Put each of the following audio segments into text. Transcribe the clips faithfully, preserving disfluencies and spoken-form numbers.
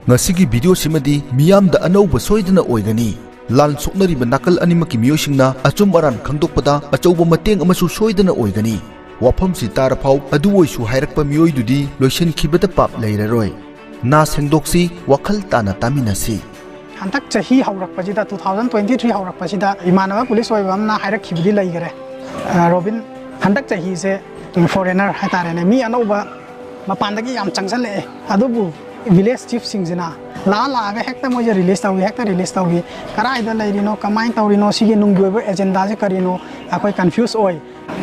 ꯉꯁꯤꯒꯤ ꯚꯤꯗꯤꯑꯣꯁꯤꯃꯗꯤ ꯃꯤꯌꯥꯝꯗ ꯑꯅꯧꯕ ꯁꯣꯏꯗꯅ ꯑꯣꯏꯒꯅꯤ꯫ ꯂꯥꯟ ꯁꯣꯛꯅꯔꯤꯕ ꯅꯥꯀꯜ ꯑꯅꯤꯃꯛꯀꯤ ꯃꯤꯑꯣꯏꯁꯤꯡꯅ ꯑꯆꯨꯝ ꯑꯔꯥꯟ ꯈꯪꯗꯣꯛꯄꯗ ꯑꯆꯧꯕ ꯃꯇꯦꯡ ꯑꯃꯁꯨ ꯁꯣꯏꯗꯅ ꯑꯣꯏꯒꯅꯤ꯫ ꯋꯥꯐꯝꯁꯤ ꯇꯥꯔꯐꯥꯎ ꯑꯗꯨ ꯑꯣꯏꯁꯨ ꯍꯥꯏꯔꯛꯄ ꯃꯤꯑꯣꯏꯗꯨꯗꯤ ꯂꯣꯏꯁꯤꯟꯈꯤꯕꯗ ꯄꯥꯞ ꯂꯩꯔꯔꯣꯏ꯫ ꯅꯥ ꯁꯦꯡꯗꯣꯛꯁꯤ, ꯋꯥꯈꯜ ꯇꯥꯅ ꯇꯥꯃꯤꯟꯅꯁꯤ꯫ ꯍꯟꯗꯛ ꯆꯍꯤ ꯍꯧꯔꯛꯄꯁꯤꯗ, two thousand twenty three ꯍꯧꯔꯛꯄꯁꯤꯗ, ꯏꯃꯥꯟꯅꯕ ꯄꯨꯂꯤꯁ ꯑꯣꯏꯕ ꯑꯃꯅ ꯍꯥꯏꯔꯛꯈꯤꯕꯗꯤ ꯂꯩꯈꯔꯦ, "ꯑ, ꯔꯣꯕꯤꯟ, ꯍꯟꯗꯛ ꯆꯍꯤꯁꯦ ꯐꯣꯔꯦꯅꯔ ꯍꯥꯏꯇꯥꯔꯦꯅꯦ, ꯃꯤ ꯑꯅꯧꯕ ꯃꯄꯥꯟꯗꯒꯤ ꯌꯥꯝ ꯆꯪꯁꯜꯂꯛꯑꯦ, ꯑꯗꯨꯕꯨ ꯚꯤꯂꯦꯖ ꯆꯤꯐꯁꯤꯡꯁꯤꯅ ꯂꯥꯛꯑ ꯂꯥꯛꯑꯒ ꯍꯦꯛꯇ ꯃꯣꯏꯁꯦ ꯔꯤꯂꯤꯁ ꯇꯧꯏ, ꯍꯦꯛꯇ ꯔꯤꯂꯤꯁ ꯇꯧꯏ꯫ ꯀꯗꯥꯏꯗ ꯂꯩꯔꯤꯅꯣ, ꯀꯃꯥꯏꯅ ꯇꯧꯔꯤꯅꯣ, ꯁꯤꯒꯤ ꯅꯨꯡꯒꯤ ꯑꯣꯏꯕ ꯑꯦꯖꯦꯟꯗꯥꯁꯦ ꯀꯔꯤꯅꯣ, ꯑꯩꯈꯣꯏ ꯀꯟꯐ꯭ꯌꯨꯁ ꯑꯣꯏ꯫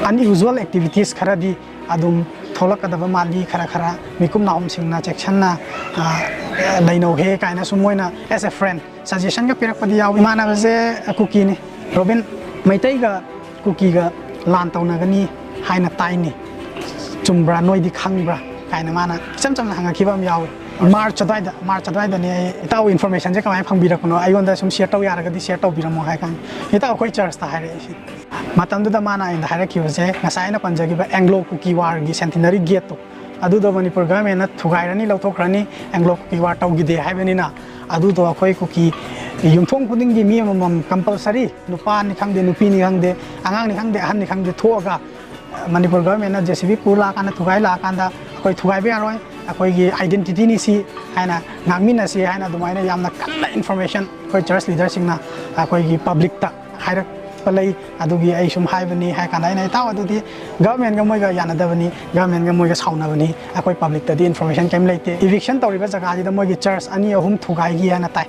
ꯑꯟꯌꯨꯖꯨꯋꯦꯜ ꯑꯦꯛꯇꯤꯚꯤꯇꯤꯁ ꯈꯔꯗꯤ ꯑꯗꯨꯝ ꯊꯣꯛꯂꯛꯀꯗꯕ ꯃꯥꯜꯂꯤ, ꯈꯔ ꯈꯔ ꯃꯤꯀꯨꯞ ꯅꯥꯍꯣꯝꯁꯤꯡꯅ ꯆꯦꯛꯁꯤꯟꯅ, ꯑ, ꯂꯩꯅꯧꯍꯦ" ꯀꯥꯏꯅ ꯁꯨꯝ ꯃꯣꯏꯅ as a friend ꯁꯖꯦꯁꯟꯒ ꯄꯤꯔꯛꯄꯗꯤ ꯌꯥꯎꯏ꯫ ꯏꯃꯥꯟꯅꯕꯁꯦ ꯀꯨꯀꯤꯅꯤ꯫ "ꯔꯣꯕꯤꯟ, ꯃꯩꯇꯩꯒ ꯀꯨꯀꯤꯒ ꯂꯥꯟ ꯇꯧꯅꯒꯅꯤ ꯍꯥꯏꯅ ꯇꯥꯏꯅꯦ, ꯆꯨꯝꯕ꯭ꯔꯥ, ꯅꯣꯏꯗꯤ ꯈꯪꯕ꯭ꯔꯥ?" ꯀꯥꯏꯅ ꯃꯥꯅ ꯏꯆꯝ ꯆꯝꯅ ꯍꯪꯉꯛꯈꯤꯕ ꯑꯃ ꯌꯥꯎꯏ꯫ ꯃꯥꯔꯆ ꯑꯗꯨꯋꯥꯏꯗ, ꯃꯥꯔꯆ ꯑꯗꯨꯋꯥꯏꯗꯅꯦ ꯑꯩ, "ꯏꯇꯥꯎ, ꯏꯟꯐꯣꯔꯃꯦꯁꯟꯁꯦ ꯀꯃꯥꯏꯅ ꯐꯪꯕꯤꯔꯛꯄꯅꯣ? ꯑꯩꯉꯣꯟꯗ ꯁꯨꯝ ꯁꯤꯌꯔ ꯇꯧ ꯌꯥꯔꯒꯗꯤ ꯁꯤꯌꯔ ꯇꯧꯕꯤꯔꯝꯃꯣ" ꯍꯥꯏ ꯀꯥꯟꯗ, "ꯏꯇꯥꯎ, ꯑꯩꯈꯣꯏ ꯆꯔꯆꯇ" ꯍꯥꯏꯔꯛꯏ꯫ ꯃꯇꯝꯗꯨꯗ ꯃꯥꯅ ꯑꯩꯉꯣꯟꯗ ꯍꯥꯏꯔꯛꯈꯤꯕꯁꯦ, ꯉꯁꯥꯏ ꯑꯩꯅ ꯄꯟꯖꯈꯤꯕ ꯑꯦꯡꯒ꯭ꯂꯣ ꯀꯨꯀꯤ ꯋꯥꯔꯒꯤ ꯁꯦꯟꯇꯤꯅꯔꯤ ꯒꯦꯠꯇꯣ, ꯑꯗꯨꯗꯣ ꯃꯅꯤꯄꯨꯔ ꯒꯚꯔꯟꯃꯦꯟꯅ ꯊꯨꯒꯥꯏꯔꯅꯤ, ꯂꯧꯊꯣꯛꯈ꯭ꯔꯅꯤ, ꯑꯦꯡꯒ꯭ꯂꯣ ꯀꯨꯀꯤ ꯋꯥꯔ ꯇꯧꯈꯤꯗꯦ ꯍꯥꯏꯕꯅꯤꯅ꯫ ꯑꯗꯨꯗꯣ ꯑꯩꯈꯣꯏ ꯀꯨꯀꯤ ꯌꯨꯝꯊꯣꯡ ꯈꯨꯗꯤꯡꯒꯤ ꯃꯤ ꯑꯃꯃꯝ ꯀꯝꯄꯜꯁꯔꯤ, ꯅꯨꯄꯥꯅꯤ ꯈꯪꯗꯦ, ꯅꯨꯄꯤꯅꯤ ꯈꯪꯗꯦ, ꯑꯉꯥꯡꯅꯤ ꯈꯪꯗꯦ, ꯑꯍꯟꯅꯤ ꯈꯪꯗꯦ, ꯊꯣꯛꯑꯒ ꯃꯅꯤꯄꯨꯔ ꯒꯚꯔꯟꯃꯦꯟꯅ JCB ꯄꯨꯔ ꯂꯥꯛꯑꯀꯥꯟꯗ, ꯊꯨꯒꯥꯏ ꯂꯥꯛꯑꯀꯥꯟꯗ, ꯑꯩꯈꯣꯏ ꯊꯨꯒꯥꯏꯕ ꯌꯥꯔꯣꯏ, ꯑꯩꯈꯣꯏꯒꯤ ꯑꯥꯏꯗꯦꯟꯇꯤꯇꯤꯅꯤ ꯁꯤ ꯍꯥꯏꯅ ꯉꯥꯡꯃꯤꯟꯅꯁꯤ ꯍꯥꯏꯅ ꯑꯗꯨꯃꯥꯏꯅ ꯌꯥꯝꯅ ꯀꯟꯅ ꯏꯟꯐꯣꯔꯃꯦꯁꯟ ꯑꯩꯈꯣꯏ ꯆꯔꯆ ꯂꯤꯗꯔꯁꯤꯡꯅ ꯑꯩꯈꯣꯏꯒꯤ ꯄꯕ꯭ꯂꯤꯛꯇ ꯍꯥꯏꯔꯛꯄ ꯂꯩ꯫ ꯑꯗꯨꯒꯤ ꯑꯩ ꯁꯨꯝ ꯍꯥꯏꯕꯅꯤ ꯍꯥꯏ ꯀꯥꯟꯗ, ꯑꯩꯅ, "ꯏꯇꯥꯎ, ꯑꯗꯨꯗꯤ ꯒꯚꯔꯟꯃꯦꯟꯒ ꯃꯣꯏꯒ ꯌꯥꯅꯗꯕꯅꯤ, ꯒꯚꯔꯟꯃꯦꯟꯒ ꯃꯣꯏꯒ ꯁꯥꯎꯅꯕꯅꯤ, ꯑꯩꯈꯣꯏ ꯄꯕ꯭ꯂꯤꯛꯇꯗꯤ ꯏꯟꯐꯣꯔꯃꯦꯁꯟ ꯀꯔꯤꯝ ꯂꯩꯇꯦ꯫ ꯏꯚꯤꯛꯁꯟ ꯇꯧꯔꯤꯕ ꯖꯒꯥꯁꯤꯗ ꯃꯣꯏꯒꯤ ꯆꯔꯆ ꯑꯅꯤ ꯑꯍꯨꯝ ꯊꯨꯒꯥꯏꯈꯤ ꯍꯥꯏꯅ ꯇꯥꯏ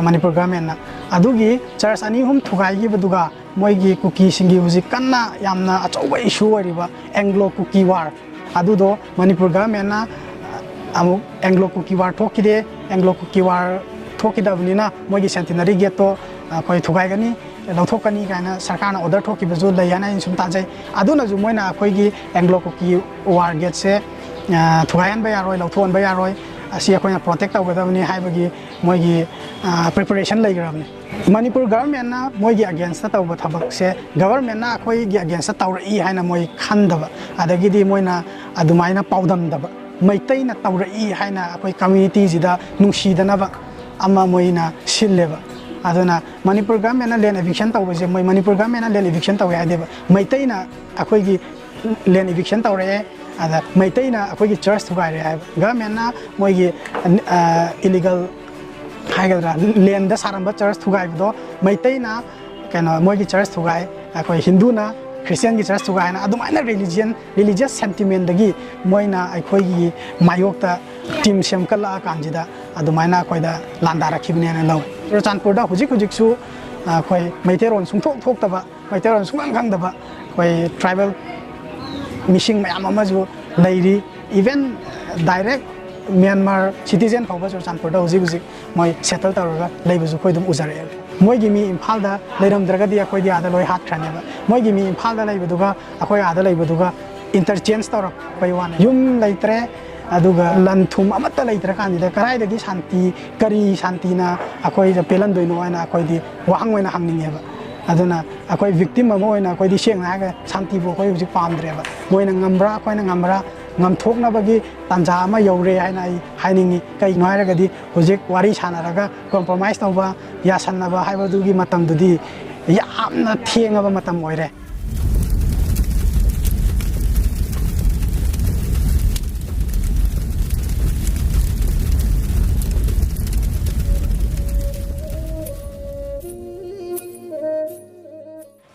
ꯃꯅꯤꯄꯨꯔ ꯒꯚꯔꯟꯃꯦꯟꯅ꯫ ꯑꯗꯨꯒꯤ ꯆꯔꯆ ꯑꯅꯤ ꯑꯍꯨꯝ ꯊꯨꯒꯥꯏꯈꯤꯕꯗꯨꯒ ꯃꯣꯏꯒꯤ ꯀꯨꯀꯤꯁꯤꯡꯒꯤ ꯍꯧꯖꯤꯛ ꯀꯟꯅ ꯌꯥꯝꯅ ꯑꯆꯧꯕ ꯏꯁꯨ ꯑꯣꯏꯔꯤꯕ ꯑꯦꯡꯒ꯭ꯂꯣ ꯀꯨꯀꯤ ꯋꯥꯔ, ꯑꯗꯨꯗꯣ ꯃꯅꯤꯄꯨꯔ ꯒꯚꯔꯟꯃꯦꯟꯅ ꯑꯃꯨꯛ ꯑꯦꯡꯒ꯭ꯂꯣ ꯀꯨꯀꯤ ꯋꯥꯔ ꯊꯣꯛꯈꯤꯗꯦ, ꯑꯦꯡꯒ꯭ꯂꯣ ꯀꯨꯀꯤ ꯋꯥꯔ ꯊꯣꯛꯈꯤꯗꯕꯅꯤꯅ ꯃꯣꯏꯒꯤ ꯁꯦꯟꯇꯤꯅꯔꯤ ꯒꯦꯠꯇꯣ ꯑꯩꯈꯣꯏ ꯊꯨꯒꯥꯏꯒꯅꯤ, ꯂꯧꯊꯣꯛꯀꯅꯤ" ꯀꯥꯏꯅ ꯁꯔꯀꯥꯔꯅ ꯑꯣꯔꯗꯔ ꯊꯣꯛꯈꯤꯕꯁꯨ ꯂꯩ ꯍꯥꯏꯅ ꯑꯩꯅ ꯁꯨꯝ ꯇꯥꯖꯩ꯫ ꯑꯗꯨꯅꯁꯨ ꯃꯣꯏꯅ ꯑꯩꯈꯣꯏꯒꯤ ꯑꯦꯡꯒ꯭ꯂꯣ ꯀꯨꯀꯤ ꯋꯥꯔ ꯒꯦꯠꯁꯦ, ꯑ, ꯊꯨꯒꯥꯏꯍꯟꯕ ꯌꯥꯔꯣꯏ, ꯂꯧꯊꯣꯛꯍꯟꯕ ꯌꯥꯔꯣꯏ, ꯑꯁꯤ ꯑꯩꯈꯣꯏꯅ ꯄ꯭ꯔꯣꯇꯦꯛ ꯇꯧꯒꯗꯕꯅꯤ ꯍꯥꯏꯕꯒꯤ ꯃꯣꯏꯒꯤ, ꯑ, ꯄ꯭ꯔꯤꯄꯦꯔꯦꯁꯟ ꯂꯩꯈ꯭ꯔꯕꯅꯤ꯫ ꯃꯅꯤꯄꯨꯔ ꯒꯚꯔꯟꯃꯦꯟꯅ ꯃꯣꯏꯒꯤ ꯑꯒꯦꯟꯁꯇ ꯇꯧꯕ ꯊꯕꯛꯁꯦ ꯒꯚꯔꯟꯃꯦꯟꯅ ꯑꯩꯈꯣꯏꯒꯤ ꯑꯒꯦꯟꯁꯇ ꯇꯧꯔꯛꯏ ꯍꯥꯏꯅ ꯃꯣꯏ ꯈꯟꯗꯕ, ꯑꯗꯒꯤꯗꯤ ꯃꯣꯏꯅ ꯑꯗꯨꯃꯥꯏꯅ ꯄꯥꯎꯗꯝꯗꯕ, ꯃꯩꯇꯩꯅ ꯇꯧꯔꯛꯏ ꯍꯥꯏꯅ ꯑꯩꯈꯣꯏ ꯀꯝꯃ꯭ꯌꯨꯅꯤꯇꯤꯁꯤꯗ ꯅꯨꯡꯁꯤꯗꯅꯕ ꯑꯃ ꯃꯣꯏꯅ ꯁꯤꯜꯂꯦꯕ꯫ ꯑꯗꯨꯅ ꯃꯅꯤꯄꯨꯔ ꯒꯚꯔꯟꯃꯦꯟꯅ ꯂꯦꯟ ꯏꯚꯤꯛꯁꯟ ꯇꯧꯕꯁꯦ, ꯃꯣꯏ ꯃꯅꯤꯄꯨꯔ ꯒꯚꯔꯟꯃꯦꯟꯅ ꯂꯦꯟ ꯏꯚꯤꯛꯁꯟ ꯇꯧꯋꯦ ꯍꯥꯏꯗꯦꯕ, ꯃꯩꯇꯩꯅ ꯑꯩꯈꯣꯏꯒꯤ ꯂꯦꯟ ꯏꯚꯤꯛꯁꯟ ꯇꯧꯔꯛꯑꯦ, ꯑꯗ ꯃꯩꯇꯩꯅ ꯑꯩꯈꯣꯏꯒꯤ ꯆꯔꯆ ꯊꯨꯒꯥꯏꯔꯦ ꯍꯥꯏꯕ꯫ ꯒꯚꯔꯟꯃꯦꯟꯅ ꯃꯣꯏꯒꯤ ꯏꯂꯤꯒꯜ ꯍꯥꯏꯒꯗ꯭ꯔꯥ, ꯂꯦꯟꯗ ꯁꯥꯔꯝꯕ ꯆꯔꯆ ꯊꯨꯒꯥꯏꯕꯗꯣ ꯃꯩꯇꯩꯅ, ꯀꯩꯅꯣ, ꯃꯣꯏꯒꯤ ꯆꯔꯆ ꯊꯨꯒꯥꯏ, ꯑꯩꯈꯣꯏ ꯍꯤꯟꯗꯨꯅ ꯈ꯭ꯔꯤꯁꯇꯤꯌꯟꯒꯤ ꯆꯔꯆ ꯊꯨꯒꯥꯏ ꯍꯥꯏꯅ ꯑꯗꯨꯃꯥꯏꯅ ꯔꯤꯂꯤꯖꯟ, ꯔꯤꯂꯤꯖꯤꯌꯁ ꯁꯦꯟꯇꯤꯃꯦꯟꯗꯒꯤ ꯃꯣꯏꯅ ꯑꯩꯈꯣꯏꯒꯤ ꯃꯥꯌꯣꯛꯇ ꯇꯤꯝ ꯁꯦꯝꯒꯠꯂꯛꯑ ꯀꯥꯟꯁꯤꯗ ꯑꯗꯨꯃꯥꯏꯅ ꯑꯩꯈꯣꯏꯗ ꯂꯥꯟꯗꯥꯔꯛꯈꯤꯕꯅꯦꯅ ꯂꯧꯋꯤ꯫ ꯆꯨꯔꯆꯥꯟꯄꯨꯔꯗ ꯍꯧꯖꯤꯛ ꯍꯧꯖꯤꯛꯁꯨ ꯑꯩꯈꯣꯏ ꯃꯩꯇꯩꯔꯣꯟ ꯁꯨꯡꯊꯣꯛ ꯊꯣꯛꯇꯕ, ꯃꯩꯇꯩꯔꯣꯟ ꯁꯨꯡꯈꯪ ꯈꯪꯗꯕ ꯑꯩꯈꯣꯏ ꯇ꯭ꯔꯥꯏꯕꯦꯜ ꯃꯤꯁꯤꯡ ꯃꯌꯥꯝ ꯑꯃꯁꯨ ꯂꯩꯔꯤ꯫ ꯏꯚꯟ ꯗꯥꯏꯔꯦꯛ ꯃ꯭ꯌꯥꯟꯃꯥꯔ ꯁꯤꯇꯤꯖꯦꯟ ꯐꯥꯎꯕ ꯆꯨꯔꯆꯥꯟꯄꯨꯔꯗ ꯍꯧꯖꯤꯛ ꯍꯧꯖꯤꯛ ꯃꯣꯏ ꯁꯦꯇꯜ ꯇꯧꯔꯒ ꯂꯩꯕꯁꯨ ꯑꯩꯈꯣꯏ ꯑꯗꯨꯝ ꯎꯖꯔꯛꯑꯦ꯫ ꯃꯣꯏꯒꯤ ꯃꯤ ꯏꯝꯐꯥꯜꯗ ꯂꯩꯔꯝꯗ꯭ꯔꯒꯗꯤ ꯑꯩꯈꯣꯏꯗꯤ ꯑꯥꯗ ꯂꯣꯏ ꯍꯥꯠꯈ꯭ꯔꯅꯦꯕ꯫ ꯃꯣꯏꯒꯤ ꯃꯤ ꯏꯝꯐꯥꯜꯗ ꯂꯩꯕꯗꯨꯒ ꯑꯩꯈꯣꯏ ꯑꯥꯗ ꯂꯩꯕꯗꯨꯒ ꯏꯟꯇꯔꯆꯦꯟꯖ ꯇꯧꯔꯛꯄꯩ ꯋꯥꯅꯤ꯫ ꯌꯨꯝ ꯂꯩꯇ꯭ꯔꯦ, ꯑꯗꯨꯒ ꯂꯟ ꯊꯨꯝ ꯑꯃꯠꯇ ꯂꯩꯇ꯭ꯔꯀꯥꯟꯁꯤꯗ ꯀꯗꯥꯏꯗꯒꯤ ꯁꯥꯟꯇꯤ, ꯀꯔꯤ ꯁꯥꯟꯇꯤꯅ ꯑꯩꯈꯣꯏꯗ ꯄꯦꯜꯍꯟꯗꯣꯏꯅꯣ ꯍꯥꯏꯅ ꯑꯩꯈꯣꯏꯗꯤ ꯋꯥꯍꯪ ꯑꯣꯏꯅ ꯍꯪꯅꯤꯡꯉꯦꯕ꯫ ꯑꯗꯨꯅ ꯑꯩꯈꯣꯏ ꯚꯤꯛꯇꯤꯝ ꯑꯃ ꯑꯣꯏꯅ ꯑꯩꯈꯣꯏꯗꯤ ꯁꯦꯡꯅ ꯍꯥꯏꯔꯒ ꯁꯥꯟꯇꯤꯕꯨ ꯑꯩꯈꯣꯏ ꯍꯧꯖꯤꯛ ꯄꯥꯝꯗ꯭ꯔꯦꯕ꯫ ꯃꯣꯏꯅ ꯉꯝꯕ꯭ꯔꯥ, ꯑꯩꯈꯣꯏꯅ ꯉꯝꯕ꯭ꯔꯥ, ꯉꯝꯊꯣꯛꯅꯕꯒꯤ ꯇꯥꯟꯖꯥ ꯑꯃ ꯌꯧꯔꯦ ꯍꯥꯏꯅ ꯑꯩ ꯍꯥꯏꯅꯤꯡꯉꯤ꯫ ꯀꯩꯒꯤꯅꯣ ꯍꯥꯏꯔꯒꯗꯤ ꯍꯧꯖꯤꯛ ꯋꯥꯔꯤ ꯁꯥꯟꯅꯔꯒ ꯀꯣꯝꯄ꯭ꯔꯣꯃꯥꯏꯁ ꯇꯧꯕ, ꯌꯥꯁꯟꯅꯕ ꯍꯥꯏꯕꯗꯨꯒꯤ ꯃꯇꯝꯗꯨꯗꯤ ꯌꯥꯝꯅ ꯊꯦꯡꯉꯕ ꯃꯇꯝ ꯑꯣꯏꯔꯦ꯫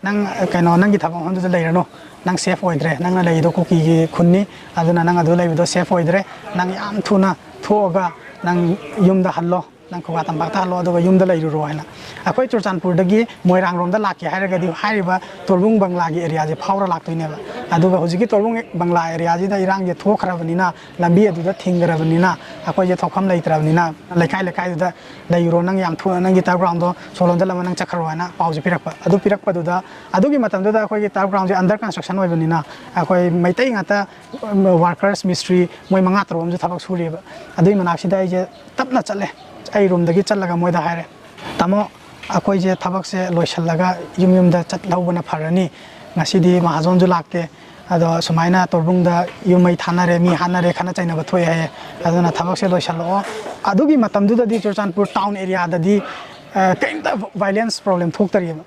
ꯅꯪ, ꯀꯩꯅꯣ, ꯅꯪꯒꯤ ꯊꯕꯛ ꯃꯐꯝꯗꯨꯗ ꯂꯩꯔꯅꯨ꯫ ꯅꯪ ꯁꯦꯐ ꯑꯣꯏꯗ꯭ꯔꯦ꯫ ꯅꯪꯅ ꯂꯩꯔꯤꯗꯣ ꯀꯨꯀꯤꯒꯤ ꯈꯨꯟꯅꯤ, ꯑꯗꯨꯅ ꯅꯪ ꯑꯗꯨ ꯂꯩꯕꯗꯣ ꯁꯦꯐ ꯑꯣꯏꯗ꯭ꯔꯦ꯫ ꯅꯪ ꯌꯥꯝ ꯊꯨꯅ ꯊꯣꯛꯑꯒ ꯅꯪ ꯌꯨꯝꯗ ꯍꯜꯂꯣ, ꯅꯪ ꯈꯨꯒꯥ ꯇꯝꯄꯥꯛꯇ ꯍꯜꯂꯣ, ꯑꯗꯨꯒ ꯌꯨꯝꯗ ꯂꯩꯔꯨꯔꯣ ꯍꯥꯏꯅ꯫ ꯑꯩꯈꯣꯏ ꯆꯨꯔꯆꯥꯟꯄꯨꯔꯗꯒꯤ ꯃꯣꯏꯔꯥꯡ ꯔꯣꯝꯗ ꯂꯥꯛꯀꯦ ꯍꯥꯏꯔꯒꯗꯤ ꯍꯥꯏꯔꯤꯕ ꯇꯣꯔꯕꯨꯡ ꯕꯪꯂꯥꯒꯤ ꯑꯦꯔꯤꯌꯥꯁꯦ ꯐꯥꯎꯔ ꯂꯥꯛꯇꯣꯏꯅꯦꯕ꯫ ꯑꯗꯨꯒ ꯍꯧꯖꯤꯛꯀꯤ ꯇꯣꯔꯕꯨꯡ ꯕꯪꯂꯥ ꯑꯦꯔꯤꯌꯥꯁꯤꯗ ꯏꯔꯥꯡꯁꯦ ꯊꯣꯛꯈ꯭ꯔꯕꯅꯤꯅ, ꯂꯝꯕꯤ ꯑꯗꯨꯗ ꯊꯤꯡꯈ꯭ꯔꯕꯅꯤꯅ, ꯑꯩꯈꯣꯏꯁꯦ ꯊꯣꯛꯐꯝ ꯂꯩꯇ꯭ꯔꯕꯅꯤꯅ, ꯂꯩꯀꯥꯏ ꯂꯩꯀꯥꯏꯗꯨꯗ ꯂꯩꯔꯨꯔꯣ, ꯅꯪ ꯌꯥꯝ ꯊꯨꯅ ꯅꯪꯒꯤ ꯇꯔꯕ ꯒ꯭ꯔꯥꯎꯟꯗꯣ ꯁꯣ ꯂꯣꯟꯖꯜꯂꯝꯃ ꯅꯪ ꯆꯠꯈ꯭ꯔꯣ ꯍꯥꯏꯅ ꯄꯥꯎꯁꯦ ꯄꯤꯔꯛꯄ꯫ ꯑꯗꯨ ꯄꯤꯔꯛꯄꯗꯨꯗ, ꯑꯗꯨꯒꯤ ꯃꯇꯝꯗꯨꯗ ꯑꯩꯈꯣꯏꯒꯤ ꯇꯔꯕ ꯒ꯭ꯔꯥꯎꯟꯁꯦ ꯑꯟꯗꯔ ꯀꯟꯁꯇ꯭ꯔꯛꯁꯟ ꯑꯣꯏꯕꯅꯤꯅ, ꯑꯩꯈꯣꯏ ꯃꯩꯇꯩ ꯉꯥꯛꯇ, ꯋꯥꯔꯀꯔꯁ, ꯃꯤꯁꯇ꯭ꯔꯤ, ꯃꯣꯏ ꯃꯉꯥ ꯇꯔꯨꯛ ꯑꯃꯁꯨ ꯊꯕꯛ ꯁꯨꯔꯤꯑꯕ꯫ ꯑꯗꯨꯒꯤ ꯃꯅꯥꯛꯁꯤꯗ ꯑꯩꯁꯦ ꯇꯞꯅ ꯆꯠꯂꯦ꯫ ꯑꯩ ꯔꯨꯝꯗꯒꯤ ꯆꯠꯂꯒ ꯃꯣꯏꯗ ꯍꯥꯏꯔꯦ, "ꯇꯥꯃꯣ, ꯑꯩꯈꯣꯏꯁꯦ ꯊꯕꯛꯁꯦ ꯂꯣꯏꯁꯤꯜꯂꯒ ꯌꯨꯝ ꯌꯨꯝꯗ ꯆꯠꯍꯧꯕꯅ ꯐꯔꯅꯤ꯫ ꯉꯁꯤꯗꯤ ꯃꯍꯥꯖꯣꯟꯁꯨ ꯂꯥꯛꯇꯦ, ꯑꯗꯣ ꯁꯨꯃꯥꯏꯅ ꯇꯣꯔꯕꯨꯡꯗ ꯌꯨꯝ ꯃꯩ ꯊꯥꯅꯔꯦ, ꯃꯤ ꯍꯥꯠꯅꯔꯦ, ꯈꯠꯅ ꯆꯩꯅꯕ ꯊꯣꯛꯑꯦ ꯍꯥꯏꯌꯦ꯫ ꯑꯗꯨꯅ ꯊꯕꯛꯁꯦ ꯂꯣꯏꯁꯤꯜꯂꯛꯑꯣ꯫ ꯑꯗꯨꯒꯤ ꯃꯇꯝꯗꯨꯗꯗꯤ ꯆꯨꯔꯆꯥꯟꯄꯨꯔ ꯇꯥꯎꯟ ꯑꯦꯔꯤꯌꯥꯗꯗꯤ ꯀꯔꯤꯝꯇ ꯚꯥꯏꯂꯦꯟꯁ ꯄ꯭ꯔꯣꯕ꯭ꯂꯦꯝ ꯊꯣꯛꯇꯔꯤꯑꯕ꯫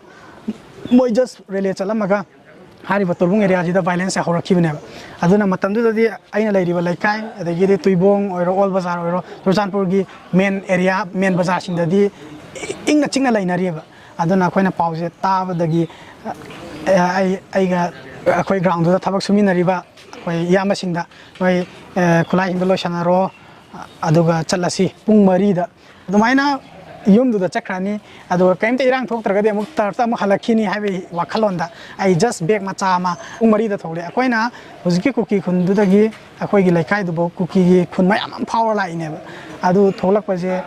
ꯃꯣꯏ ꯖꯁ ꯔꯦꯂꯦ ꯆꯠꯂꯝꯃꯒ ꯍꯥꯏꯔꯤꯕ ꯇꯣꯔꯕꯨꯡ ꯑꯦꯔꯤꯌꯥꯁꯤꯗ ꯚꯥꯏꯂꯦꯟꯁꯁꯦ ꯍꯧꯔꯛꯈꯤꯕꯅꯦꯕ꯫ ꯑꯗꯨꯅ ꯃꯇꯝꯗꯨꯗꯗꯤ ꯑꯩꯅ ꯂꯩꯔꯤꯕ ꯂꯩꯀꯥꯏ, ꯑꯗꯒꯤꯗꯤ ꯇꯨꯏꯕꯣꯡ ꯑꯣꯏꯔꯣ, ꯑꯣꯜ ꯕꯖꯥꯔ ꯑꯣꯏꯔꯣ, ꯆꯨꯔꯆꯥꯟꯄꯨꯔꯒꯤ ꯃꯦꯟ ꯑꯦꯔꯤꯌꯥ, ꯃꯦꯟ ꯕꯖꯥꯔꯁꯤꯡꯗꯗꯤ ꯏꯪꯅ ꯆꯤꯛꯅ ꯂꯩꯅꯔꯤꯑꯕ꯫ ꯑꯗꯨꯅ ꯑꯩꯈꯣꯏꯅ ꯄꯥꯎꯁꯦ ꯇꯥꯕꯗꯒꯤ, ꯑ, ꯑꯩ, ꯑꯩꯒ ꯑꯩꯈꯣꯏ ꯒ꯭ꯔꯥꯎꯟꯗꯨꯗ ꯊꯕꯛ ꯁꯨꯃꯤꯟꯅꯔꯤꯕ ꯑꯩꯈꯣꯏ ꯏꯌꯥꯝꯕꯁꯤꯡꯗ, "ꯅꯣꯏ, ꯑ, ꯈꯨꯠꯂꯥꯏꯁꯤꯡꯗꯣ ꯂꯣꯏꯁꯟꯅꯔꯣ, ꯑꯗꯨꯒ ꯆꯠꯂꯁꯤ ꯄꯨꯡ ꯃꯔꯤꯗ"꯫ ꯑꯗꯨꯃꯥꯏꯅ ꯌꯨꯝꯗꯨꯗ ꯆꯠꯈ꯭ꯔꯅꯤ꯫ ꯑꯗꯨꯒ ꯀꯔꯤꯝꯇ ꯏꯔꯥꯡ ꯊꯣꯛꯇ꯭ꯔꯒꯗꯤ ꯑꯃꯨꯛ ꯇꯔꯐꯇ ꯑꯃꯨꯛ ꯍꯜꯂꯛꯈꯤꯅꯤ ꯍꯥꯏꯕꯒꯤ ꯋꯥꯈꯜꯂꯣꯟꯗ ꯑꯩ ꯖꯁ ꯕꯦꯒ ꯃꯆꯥ ꯑꯃ ꯄꯨꯡ ꯃꯔꯤꯗ ꯊꯣꯛꯂꯛꯑꯦ꯫ ꯑꯩꯈꯣꯏꯅ ꯍꯧꯖꯤꯛꯀꯤ ꯀꯨꯀꯤ ꯈꯨꯟꯗꯨꯗꯒꯤ ꯑꯩꯈꯣꯏꯒꯤ ꯂꯩꯀꯥꯏꯗꯨꯐꯥꯎ ꯀꯨꯀꯤꯒꯤ ꯈꯨꯟ ꯃꯌꯥꯝ ꯑꯃ ꯐꯥꯎꯔ ꯂꯥꯛꯏꯅꯦꯕ꯫ ꯑꯗꯨ ꯊꯣꯛꯂꯛꯄꯁꯦ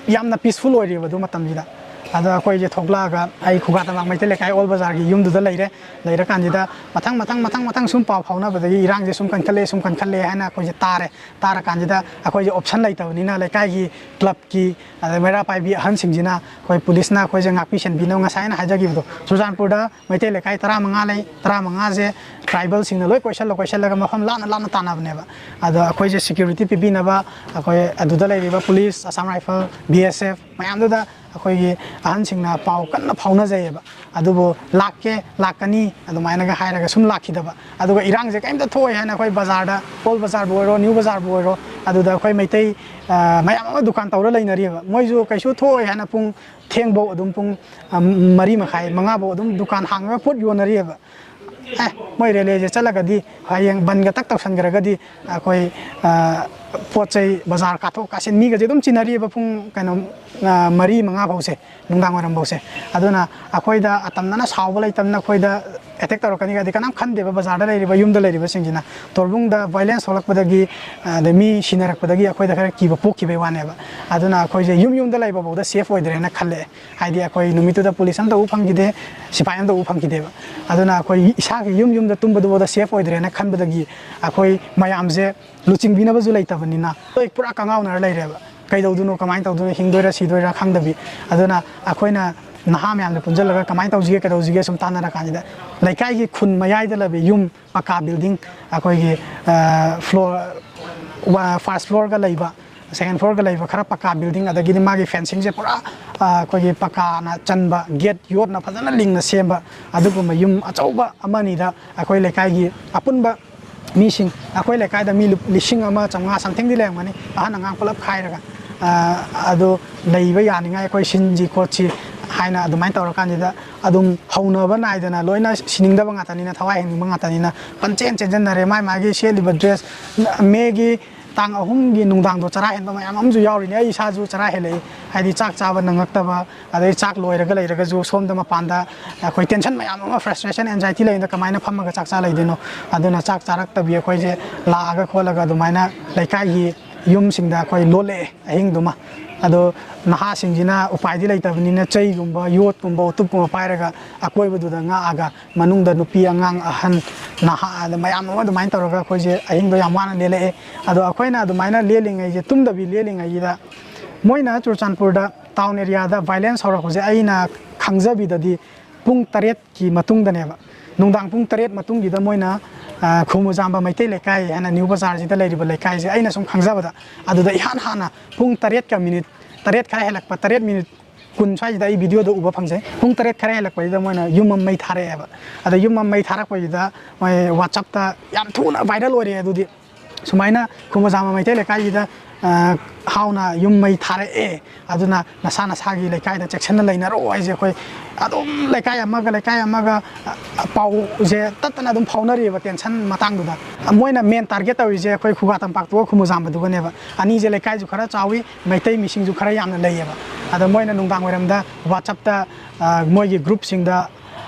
ꯌꯥꯝꯅ ꯄꯤꯁꯐꯨꯜ ꯑꯣꯏꯔꯤꯕ ꯑꯗꯨ ꯃꯇꯝꯁꯤꯗ꯫ ꯑꯗ ꯑꯩꯈꯣꯏꯁꯦ ꯊꯣꯛꯂꯛꯑꯒ ꯑꯩ ꯈꯨꯒꯥ ꯇꯝꯄꯥꯛ ꯃꯩꯇꯩ ꯂꯩꯀꯥꯏ ꯑꯣꯜ ꯕꯖꯥꯔꯒꯤ ꯌꯨꯝꯗꯨꯗ ꯂꯩꯔꯦ꯫ ꯂꯩꯔꯀꯥꯟꯁꯤꯗ ꯃꯊꯪ, ꯃꯊꯪ, ꯃꯊꯪ, ꯃꯊꯪ ꯁꯨꯝ ꯄꯥꯎ ꯐꯥꯎꯅꯕꯗꯒꯤ ꯏꯔꯥꯡꯁꯦ ꯁꯨꯝ ꯀꯟꯈꯠꯂꯛꯑꯦ, ꯁꯨꯝ ꯀꯟꯈꯠꯂꯛꯑꯦ ꯍꯥꯏꯅ ꯑꯩꯈꯣꯏꯁꯦ ꯇꯥꯔꯦ꯫ ꯇꯥꯔꯀꯥꯟꯁꯤꯗ ꯑꯩꯈꯣꯏꯁꯦ ꯑꯣꯞꯁꯟ ꯂꯩꯇꯕꯅꯤꯅ ꯂꯩꯀꯥꯏꯒꯤ ꯀ꯭ꯂꯕꯀꯤ, ꯑꯗꯩ ꯃꯩꯔꯥ ꯄꯥꯏꯕꯤ ꯑꯍꯟꯁꯤꯡꯁꯤꯅ ꯑꯩꯈꯣꯏ ꯄꯨꯂꯤꯁꯅ ꯑꯩꯈꯣꯏꯁꯦ ꯉꯥꯛꯄꯤ ꯁꯦꯟꯕꯤꯅꯕ, ꯉꯁꯥꯏ ꯑꯩꯅ ꯍꯥꯏꯖꯈꯤꯕꯗꯣ, ꯆꯨꯔꯆꯥꯟꯄꯨꯔꯗ ꯃꯩꯇꯩ ꯂꯩꯀꯥꯏ ꯇꯔꯥꯃꯉꯥ ꯂꯩ, ꯇꯔꯥꯃꯉꯥꯁꯦ ꯇ꯭ꯔꯥꯏꯕꯦꯜꯁꯤꯡꯅ ꯂꯣꯏ ꯀꯣꯏꯁꯜꯂ ꯀꯣꯏꯁꯜꯂꯒ ꯃꯐꯝ ꯂꯥꯞꯅ ꯂꯥꯞꯅ ꯇꯥꯟꯅꯕꯅꯦꯕ꯫ ꯑꯗꯣ ꯑꯩꯈꯣꯏꯁꯦ ꯁꯦꯀ꯭ꯌꯨꯔꯤꯇꯤ ꯄꯤꯕꯤꯅꯕ ꯑꯩꯈꯣꯏ ꯑꯗꯨꯗ ꯂꯩꯔꯤꯕ ꯄꯨꯂꯤꯁ, ꯑꯁꯥꯝ ꯔꯥꯏꯐꯜ, ꯕꯤ ꯑꯦꯁ ꯑꯦꯐ ꯃꯌꯥꯝꯗꯨꯗ ꯑꯩꯈꯣꯏꯒꯤ ꯑꯍꯟꯁꯤꯡꯅ ꯄꯥꯎ ꯀꯟꯅ ꯐꯥꯎꯅꯖꯩꯌꯦꯕ꯫ ꯑꯗꯨꯕꯨ "ꯂꯥꯛꯀꯦ, ꯂꯥꯛꯀꯅꯤ" ꯑꯗꯨꯃꯥꯏꯅꯒ ꯍꯥꯏꯔꯒ ꯁꯨꯝ ꯂꯥꯛꯈꯤꯗꯕ꯫ ꯑꯗꯨꯒ ꯏꯔꯥꯡꯁꯦ ꯀꯔꯤꯝꯇ ꯊꯣꯛꯑꯣꯏ ꯍꯥꯏꯅ ꯑꯩꯈꯣꯏ ꯕꯖꯥꯔꯗ, ꯑꯣꯜ ꯕꯖꯥꯔꯕꯨ ꯑꯣꯏꯔꯣ, ꯅ꯭ꯌꯨ ꯕꯖꯥꯔꯕꯨ ꯑꯣꯏꯔꯣ, ꯑꯗꯨꯗ ꯑꯩꯈꯣꯏ ꯃꯩꯇꯩ, ꯑ, ꯃꯌꯥꯝ ꯑꯃ ꯗꯨꯀꯥꯟ ꯇꯧꯔ ꯂꯩꯅꯔꯤꯑꯕ꯫ ꯃꯣꯏꯁꯨ ꯀꯩꯁꯨ ꯊꯣꯛꯑꯣꯏ ꯍꯥꯏꯅ ꯄꯨꯡ ꯊꯦꯡꯕꯧ ꯑꯗꯨꯝ ꯄꯨꯡ, ꯑ, ꯃꯔꯤ ꯃꯈꯥꯏ, ꯃꯉꯥꯐꯧ ꯑꯗꯨꯝ ꯗꯨꯀꯥꯟ ꯍꯥꯡꯉꯒ ꯄꯣꯠ ꯌꯣꯟꯅꯔꯤꯑꯕ꯫ ꯑꯦ, ꯃꯣꯏ ꯔꯦꯂꯤꯁꯦ ꯆꯠꯂꯒꯗꯤ ꯍꯌꯦꯡ ꯕꯟꯒ ꯇꯛ ꯇꯧꯁꯟꯈ꯭ꯔꯒꯗꯤ ꯑꯩꯈꯣꯏ, ꯑ, ꯄꯣꯠ ꯆꯩ ꯕꯖꯥꯔ ꯀꯥꯊꯣꯛ ꯀꯥꯁꯤꯟ ꯃꯤꯒꯁꯦ ꯑꯗꯨꯝ ꯆꯤꯟꯅꯔꯤꯑꯕ ꯄꯨꯡ ꯀꯩꯅꯣ, ꯑ, ꯃꯔꯤ ꯃꯉꯥ ꯐꯥꯎꯁꯦ, ꯅꯨꯡꯗꯥꯡ ꯋꯥꯏꯔꯝ ꯐꯥꯎꯁꯦ꯫ ꯑꯗꯨꯅ ꯑꯩꯈꯣꯏꯗ ꯑꯇꯝꯅꯅ ꯁꯥꯎꯕ ꯂꯩꯇꯝꯅ ꯑꯩꯈꯣꯏꯗ ꯑꯦꯇꯦꯛ ꯇꯧꯔꯛꯀꯅꯤꯒꯗꯤ ꯀꯅꯥꯝ ꯈꯟꯗꯦꯕ꯫ ꯕꯖꯥꯔꯗ ꯂꯩꯔꯤꯕ, ꯌꯨꯝꯗ ꯂꯩꯔꯤꯕꯁꯤꯡꯁꯤꯅ ꯇꯣꯔꯕꯨꯡꯗ ꯚꯥꯏꯂꯦꯟꯁ ꯊꯣꯛꯂꯛꯄꯗꯒꯤ, ꯑꯗꯩ ꯃꯤ ꯁꯤꯅꯔꯛꯄꯗꯒꯤ ꯑꯩꯈꯣꯏꯗ ꯈꯔ ꯀꯤꯕ ꯄꯣꯛꯈꯤꯕꯩ ꯋꯥꯅꯦꯕ꯫ ꯑꯗꯨꯅ ꯑꯩꯈꯣꯏꯁꯦ ꯌꯨꯝ ꯌꯨꯝꯗ ꯂꯩꯕ ꯐꯥꯎꯗ ꯁꯦꯐ ꯑꯣꯏꯗ꯭ꯔꯦꯅ ꯈꯜꯂꯛꯑꯦ꯫ ꯍꯥꯏꯗꯤ ꯑꯩꯈꯣꯏ ꯅꯨꯃꯤꯠꯇꯨꯗ ꯄꯨꯂꯤꯁ ꯑꯝꯇ ꯎ ꯐꯪꯈꯤꯗꯦ, ꯁꯤꯐꯥꯏ ꯑꯝꯇ ꯎ ꯐꯪꯈꯤꯗꯦꯕ꯫ ꯑꯗꯨꯅ ꯑꯩꯈꯣꯏ ꯏꯁꯥꯒꯤ ꯌꯨꯝ ꯌꯨꯝꯗ ꯇꯨꯝꯕꯗꯨꯐꯥꯎꯗ ꯁꯦꯐ ꯑꯣꯏꯗ꯭ꯔꯦꯅ ꯈꯟꯕꯗꯒꯤ ꯑꯩꯈꯣꯏ ꯃꯌꯥꯝꯁꯦ ꯂꯨꯆꯤꯡꯕꯤꯅꯕꯁꯨ ꯂꯩꯇꯕꯅꯤꯅ ꯑꯩꯈꯣꯏ ꯄꯨꯔꯥ ꯀꯉꯥꯎꯅꯔ ꯂꯩꯔꯦꯕ꯫ ꯀꯩꯗꯧꯗꯣꯏꯅꯣ, ꯀꯃꯥꯏꯅ ꯇꯧꯗꯣꯏꯅꯣ, ꯍꯤꯡꯗꯣꯏꯔꯥ ꯁꯤꯗꯣꯏꯔꯥ ꯈꯪꯗꯕꯤ꯫ ꯑꯗꯨꯅ ꯑꯩꯈꯣꯏꯅ ꯅꯍꯥ ꯃꯌꯥꯝꯁꯦ ꯄꯨꯟꯁꯤꯜꯂꯒ ꯀꯃꯥꯏꯅ ꯇꯧꯁꯤꯒꯦ, ꯀꯩꯗꯧꯁꯤꯒꯦ ꯁꯨꯝ ꯇꯥꯟꯅꯔ ꯀꯥꯟꯁꯤꯗ ꯂꯩꯀꯥꯏꯒꯤ ꯈꯨꯟ ꯃꯌꯥꯏꯗ ꯂꯩꯕ ꯌꯨꯝ ꯄꯀꯥ building, ꯑꯩꯈꯣꯏꯒꯤ floor, first floorꯒ ꯂꯩꯕ, second floorꯒ ꯂꯩꯕ ꯈꯔ ꯄꯀꯥ building, ꯑꯗꯒꯤꯗꯤ ꯃꯥꯒꯤ fencingꯁꯦ ꯄꯨꯔꯥ ꯑꯩꯈꯣꯏꯒꯤ ꯄꯀꯥꯅ ꯆꯟꯕ, gate ꯌꯣꯠꯅ ꯐꯖꯅ ꯂꯤꯡꯅ ꯁꯦꯝꯕ, ꯑꯗꯨꯒꯨꯝꯕ ꯌꯨꯝ ꯑꯆꯧꯕ ꯑꯃꯅꯤꯗ ꯑꯩꯈꯣꯏ ꯂꯩꯀꯥꯏꯒꯤ ꯑꯄꯨꯟꯕ ꯃꯤꯁꯤꯡ, ꯑꯩꯈꯣꯏ ꯂꯩꯀꯥꯏꯗ ꯃꯤ ꯂꯤꯁꯤꯡ ꯑꯃ ꯆꯥꯝꯃꯉꯥ somethingꯗꯤ ꯂꯩꯔꯝꯒꯅꯤ, ꯑꯍꯟ ꯑꯉꯥꯡ ꯄꯨꯂꯞ ꯈꯥꯏꯔꯒ꯫ ꯑꯗꯨ ꯂꯩꯕ ꯌꯥꯅꯤꯡꯉꯥꯏ ꯑꯩꯈꯣꯏ ꯁꯤꯟꯁꯤ ꯈꯣꯠꯁꯤ ꯍꯥꯏꯅ ꯑꯗꯨꯃꯥꯏꯅ ꯇꯧꯔꯀꯥꯟꯁꯤꯗ, ꯑꯗꯨꯝ ꯍꯧꯅꯕ ꯅꯥꯏꯗꯅ ꯂꯣꯏꯅ ꯁꯤꯅꯤꯡꯗꯕ ꯉꯥꯛꯇꯅꯤꯅ, ꯊꯋꯥꯏ ꯍꯦꯟꯅꯤꯡꯕ ꯉꯥꯛꯇꯅꯤꯅ ꯄꯪꯆꯦꯟ ꯆꯦꯟꯁꯤꯟꯅꯔꯦ꯫ ꯃꯥꯏ ꯃꯥꯒꯤ ꯁꯦꯠꯂꯤꯕ dress, Mayꯒꯤ ꯇꯥꯡ ꯑꯍꯨꯝꯒꯤ ꯅꯨꯡꯗꯥꯡꯗꯣ ꯆꯔꯥ ꯍꯦꯟꯕ ꯃꯌꯥꯝ ꯑꯃꯁꯨ ꯌꯥꯎꯔꯤꯅꯦ꯫ ꯑꯩ ꯏꯁꯥꯁꯨ ꯆꯔꯥ ꯍꯦꯜꯂꯛꯏ, ꯍꯥꯏꯗꯤ ꯆꯥꯛ ꯆꯥꯕ ꯅꯪꯉꯛꯇꯕ, ꯑꯗꯩ ꯆꯥꯛ ꯂꯣꯏꯔꯒ ꯂꯩꯔꯒꯁꯨ ꯁꯣꯝꯗ ꯃꯄꯥꯟꯗ ꯑꯩꯈꯣꯏ tension ꯃꯌꯥꯝ ꯑꯃ, frustration, anxiety ꯂꯩꯕꯗ ꯀꯃꯥꯏꯅ ꯐꯝꯃꯒ ꯆꯥꯛ ꯆꯥ ꯂꯩꯗꯣꯏꯅꯣ? ꯑꯗꯨꯅ ꯆꯥꯛ ꯆꯥꯔꯛꯇꯕꯤ ꯑꯩꯈꯣꯏꯁꯦ ꯂꯥꯛꯑꯒ ꯈꯣꯠꯂꯒ ꯑꯗꯨꯃꯥꯏꯅ ꯂꯩꯀꯥꯏꯒꯤ ꯌꯨꯝꯁꯤꯡꯗ ꯑꯩꯈꯣꯏ ꯂꯣꯜꯂꯛꯑꯦ ꯑꯍꯤꯡꯗꯨꯃ꯫ ꯑꯗꯣ ꯅꯍꯥꯁꯤꯡꯁꯤꯅ ꯎꯄꯥꯏꯗꯤ ꯂꯩꯇꯕꯅꯤꯅ ꯆꯩꯒꯨꯝꯕ, ꯌꯣꯠꯀꯨꯝꯕ, ꯎꯇꯨꯞꯀꯨꯝꯕ ꯄꯥꯏꯔꯒ ꯑꯀꯣꯏꯕꯗꯨꯗ ꯉꯥꯛꯑꯒ ꯃꯅꯨꯡꯗ ꯅꯨꯄꯤ, ꯑꯉꯥꯡ, ꯑꯍꯟ, ꯅꯍꯥ, ꯑꯗ ꯃꯌꯥꯝ ꯑꯃ ꯑꯗꯨꯃꯥꯏꯅ ꯇꯧꯔꯒ ꯑꯩꯈꯣꯏꯁꯦ ꯑꯍꯤꯡꯗꯣ ꯌꯥꯝ ꯋꯥꯅ ꯂꯦꯜꯂꯛꯑꯦ꯫ ꯑꯗꯣ ꯑꯩꯈꯣꯏꯅ ꯑꯗꯨꯃꯥꯏꯅ ꯂꯦꯜꯂꯤꯉꯩꯁꯦ, ꯇꯨꯝꯗꯕꯤ ꯂꯦꯜꯂꯤꯉꯩꯁꯤꯗ ꯃꯣꯏꯅ ꯆꯨꯔꯆꯥꯟꯄꯨꯔꯗ town areaꯗ violence ꯍꯧꯔꯛꯄꯁꯦ ꯑꯩꯅ ꯈꯪꯖꯕꯤꯗꯗꯤ ꯄꯨꯡ ꯇꯔꯦꯠꯀꯤ ꯃꯇꯨꯡꯗꯅꯦꯕ꯫ ꯅꯨꯡꯗꯥꯡ ꯄꯨꯡ ꯇꯔꯦꯠ ꯃꯇꯨꯡꯒꯤꯗ ꯃꯣꯏꯅ, ꯑ, ꯈꯨꯃꯨꯖꯥꯝꯕ ꯃꯩꯇꯩ ꯂꯩꯀꯥꯏ ꯍꯥꯏꯅ ꯅ꯭ꯌꯨ ꯕꯖꯥꯔꯁꯤꯗ ꯂꯩꯔꯤꯕ ꯂꯩꯀꯥꯏꯁꯦ, ꯑꯩꯅ ꯁꯨꯝ ꯈꯪꯖꯕꯗ, ꯑꯗꯨꯗ ꯏꯍꯥꯟ ꯍꯥꯟꯅ ꯄꯨꯡ ꯇꯔꯦꯠꯀ minute, ꯇꯔꯦꯠ ꯈꯔ ꯍꯦꯜꯂꯛꯄ, ꯇꯔꯦꯠ minute ꯀꯨꯟ ꯁ꯭ꯋꯥꯏꯁꯤꯗ ꯑꯩ videoꯗ ꯎꯕ ꯐꯪꯖꯩ꯫ ꯄꯨꯡ ꯇꯔꯦꯠ ꯈꯔ ꯍꯦꯜꯂꯛꯄꯁꯤꯗ ꯃꯣꯏꯅ ꯌꯨꯝ ꯑꯃ ꯃꯩ ꯊꯥꯔꯛꯑꯦꯕ꯫ ꯑꯗ ꯌꯨꯝ ꯑꯃ ꯃꯩ ꯊꯥꯔꯛꯄꯁꯤꯗ ꯃꯣꯏ WhatsAppꯇ ꯌꯥꯝ ꯊꯨꯅ viral ꯑꯣꯏꯔꯦ꯫ ꯑꯗꯨꯗꯤ ꯁꯨꯃꯥꯏꯅ ꯈꯨꯃꯨꯖꯥꯝꯕ ꯃꯩꯇꯩ ꯂꯩꯀꯥꯏꯁꯤꯗ, ꯑ, ꯍꯥꯎꯅ ꯌꯨꯝ ꯃꯩ ꯊꯥꯔꯛꯑꯦ, ꯑꯗꯨꯅ ꯅꯁꯥ ꯅꯁꯥꯒꯤ ꯂꯩꯀꯥꯏꯗ ꯆꯦꯛꯁꯤꯟꯅ ꯂꯩꯅꯔꯣ ꯍꯥꯏꯁꯦ꯫ ꯑꯩꯈꯣꯏ ꯑꯗꯨꯝ ꯂꯩꯀꯥꯏ ꯑꯃꯒ ꯂꯩꯀꯥꯏ ꯑꯃꯒ, ꯑ, ꯄꯥꯎꯁꯦ ꯇꯠꯇꯅ ꯑꯗꯨꯝ ꯐꯥꯎꯅꯔꯤꯑꯕ tension ꯃꯇꯥꯡꯗꯨꯗ꯫ ꯃꯣꯏꯅ main target ꯇꯧꯔꯤꯁꯦ ꯑꯩꯈꯣꯏ ꯈꯨꯒꯥ ꯇꯝꯄꯥꯛꯇꯨꯒ ꯈꯨꯃꯨꯖꯥꯝꯕꯗꯨꯒꯅꯦꯕ꯫ ꯑꯅꯤꯁꯦ ꯂꯩꯀꯥꯏꯁꯨ ꯈꯔ ꯆꯥꯎꯋꯤ, ꯃꯩꯇꯩ ꯃꯤꯁꯤꯡꯁꯨ ꯈꯔ ꯌꯥꯝꯅ ꯂꯩꯌꯦꯕ꯫ ꯑꯗ ꯃꯣꯏꯅ ꯅꯨꯡꯗꯥꯡ ꯋꯥꯏꯔꯝꯗ WhatsAppꯇ, ꯑ, ꯃꯣꯏꯒꯤ groupꯁꯤꯡꯗ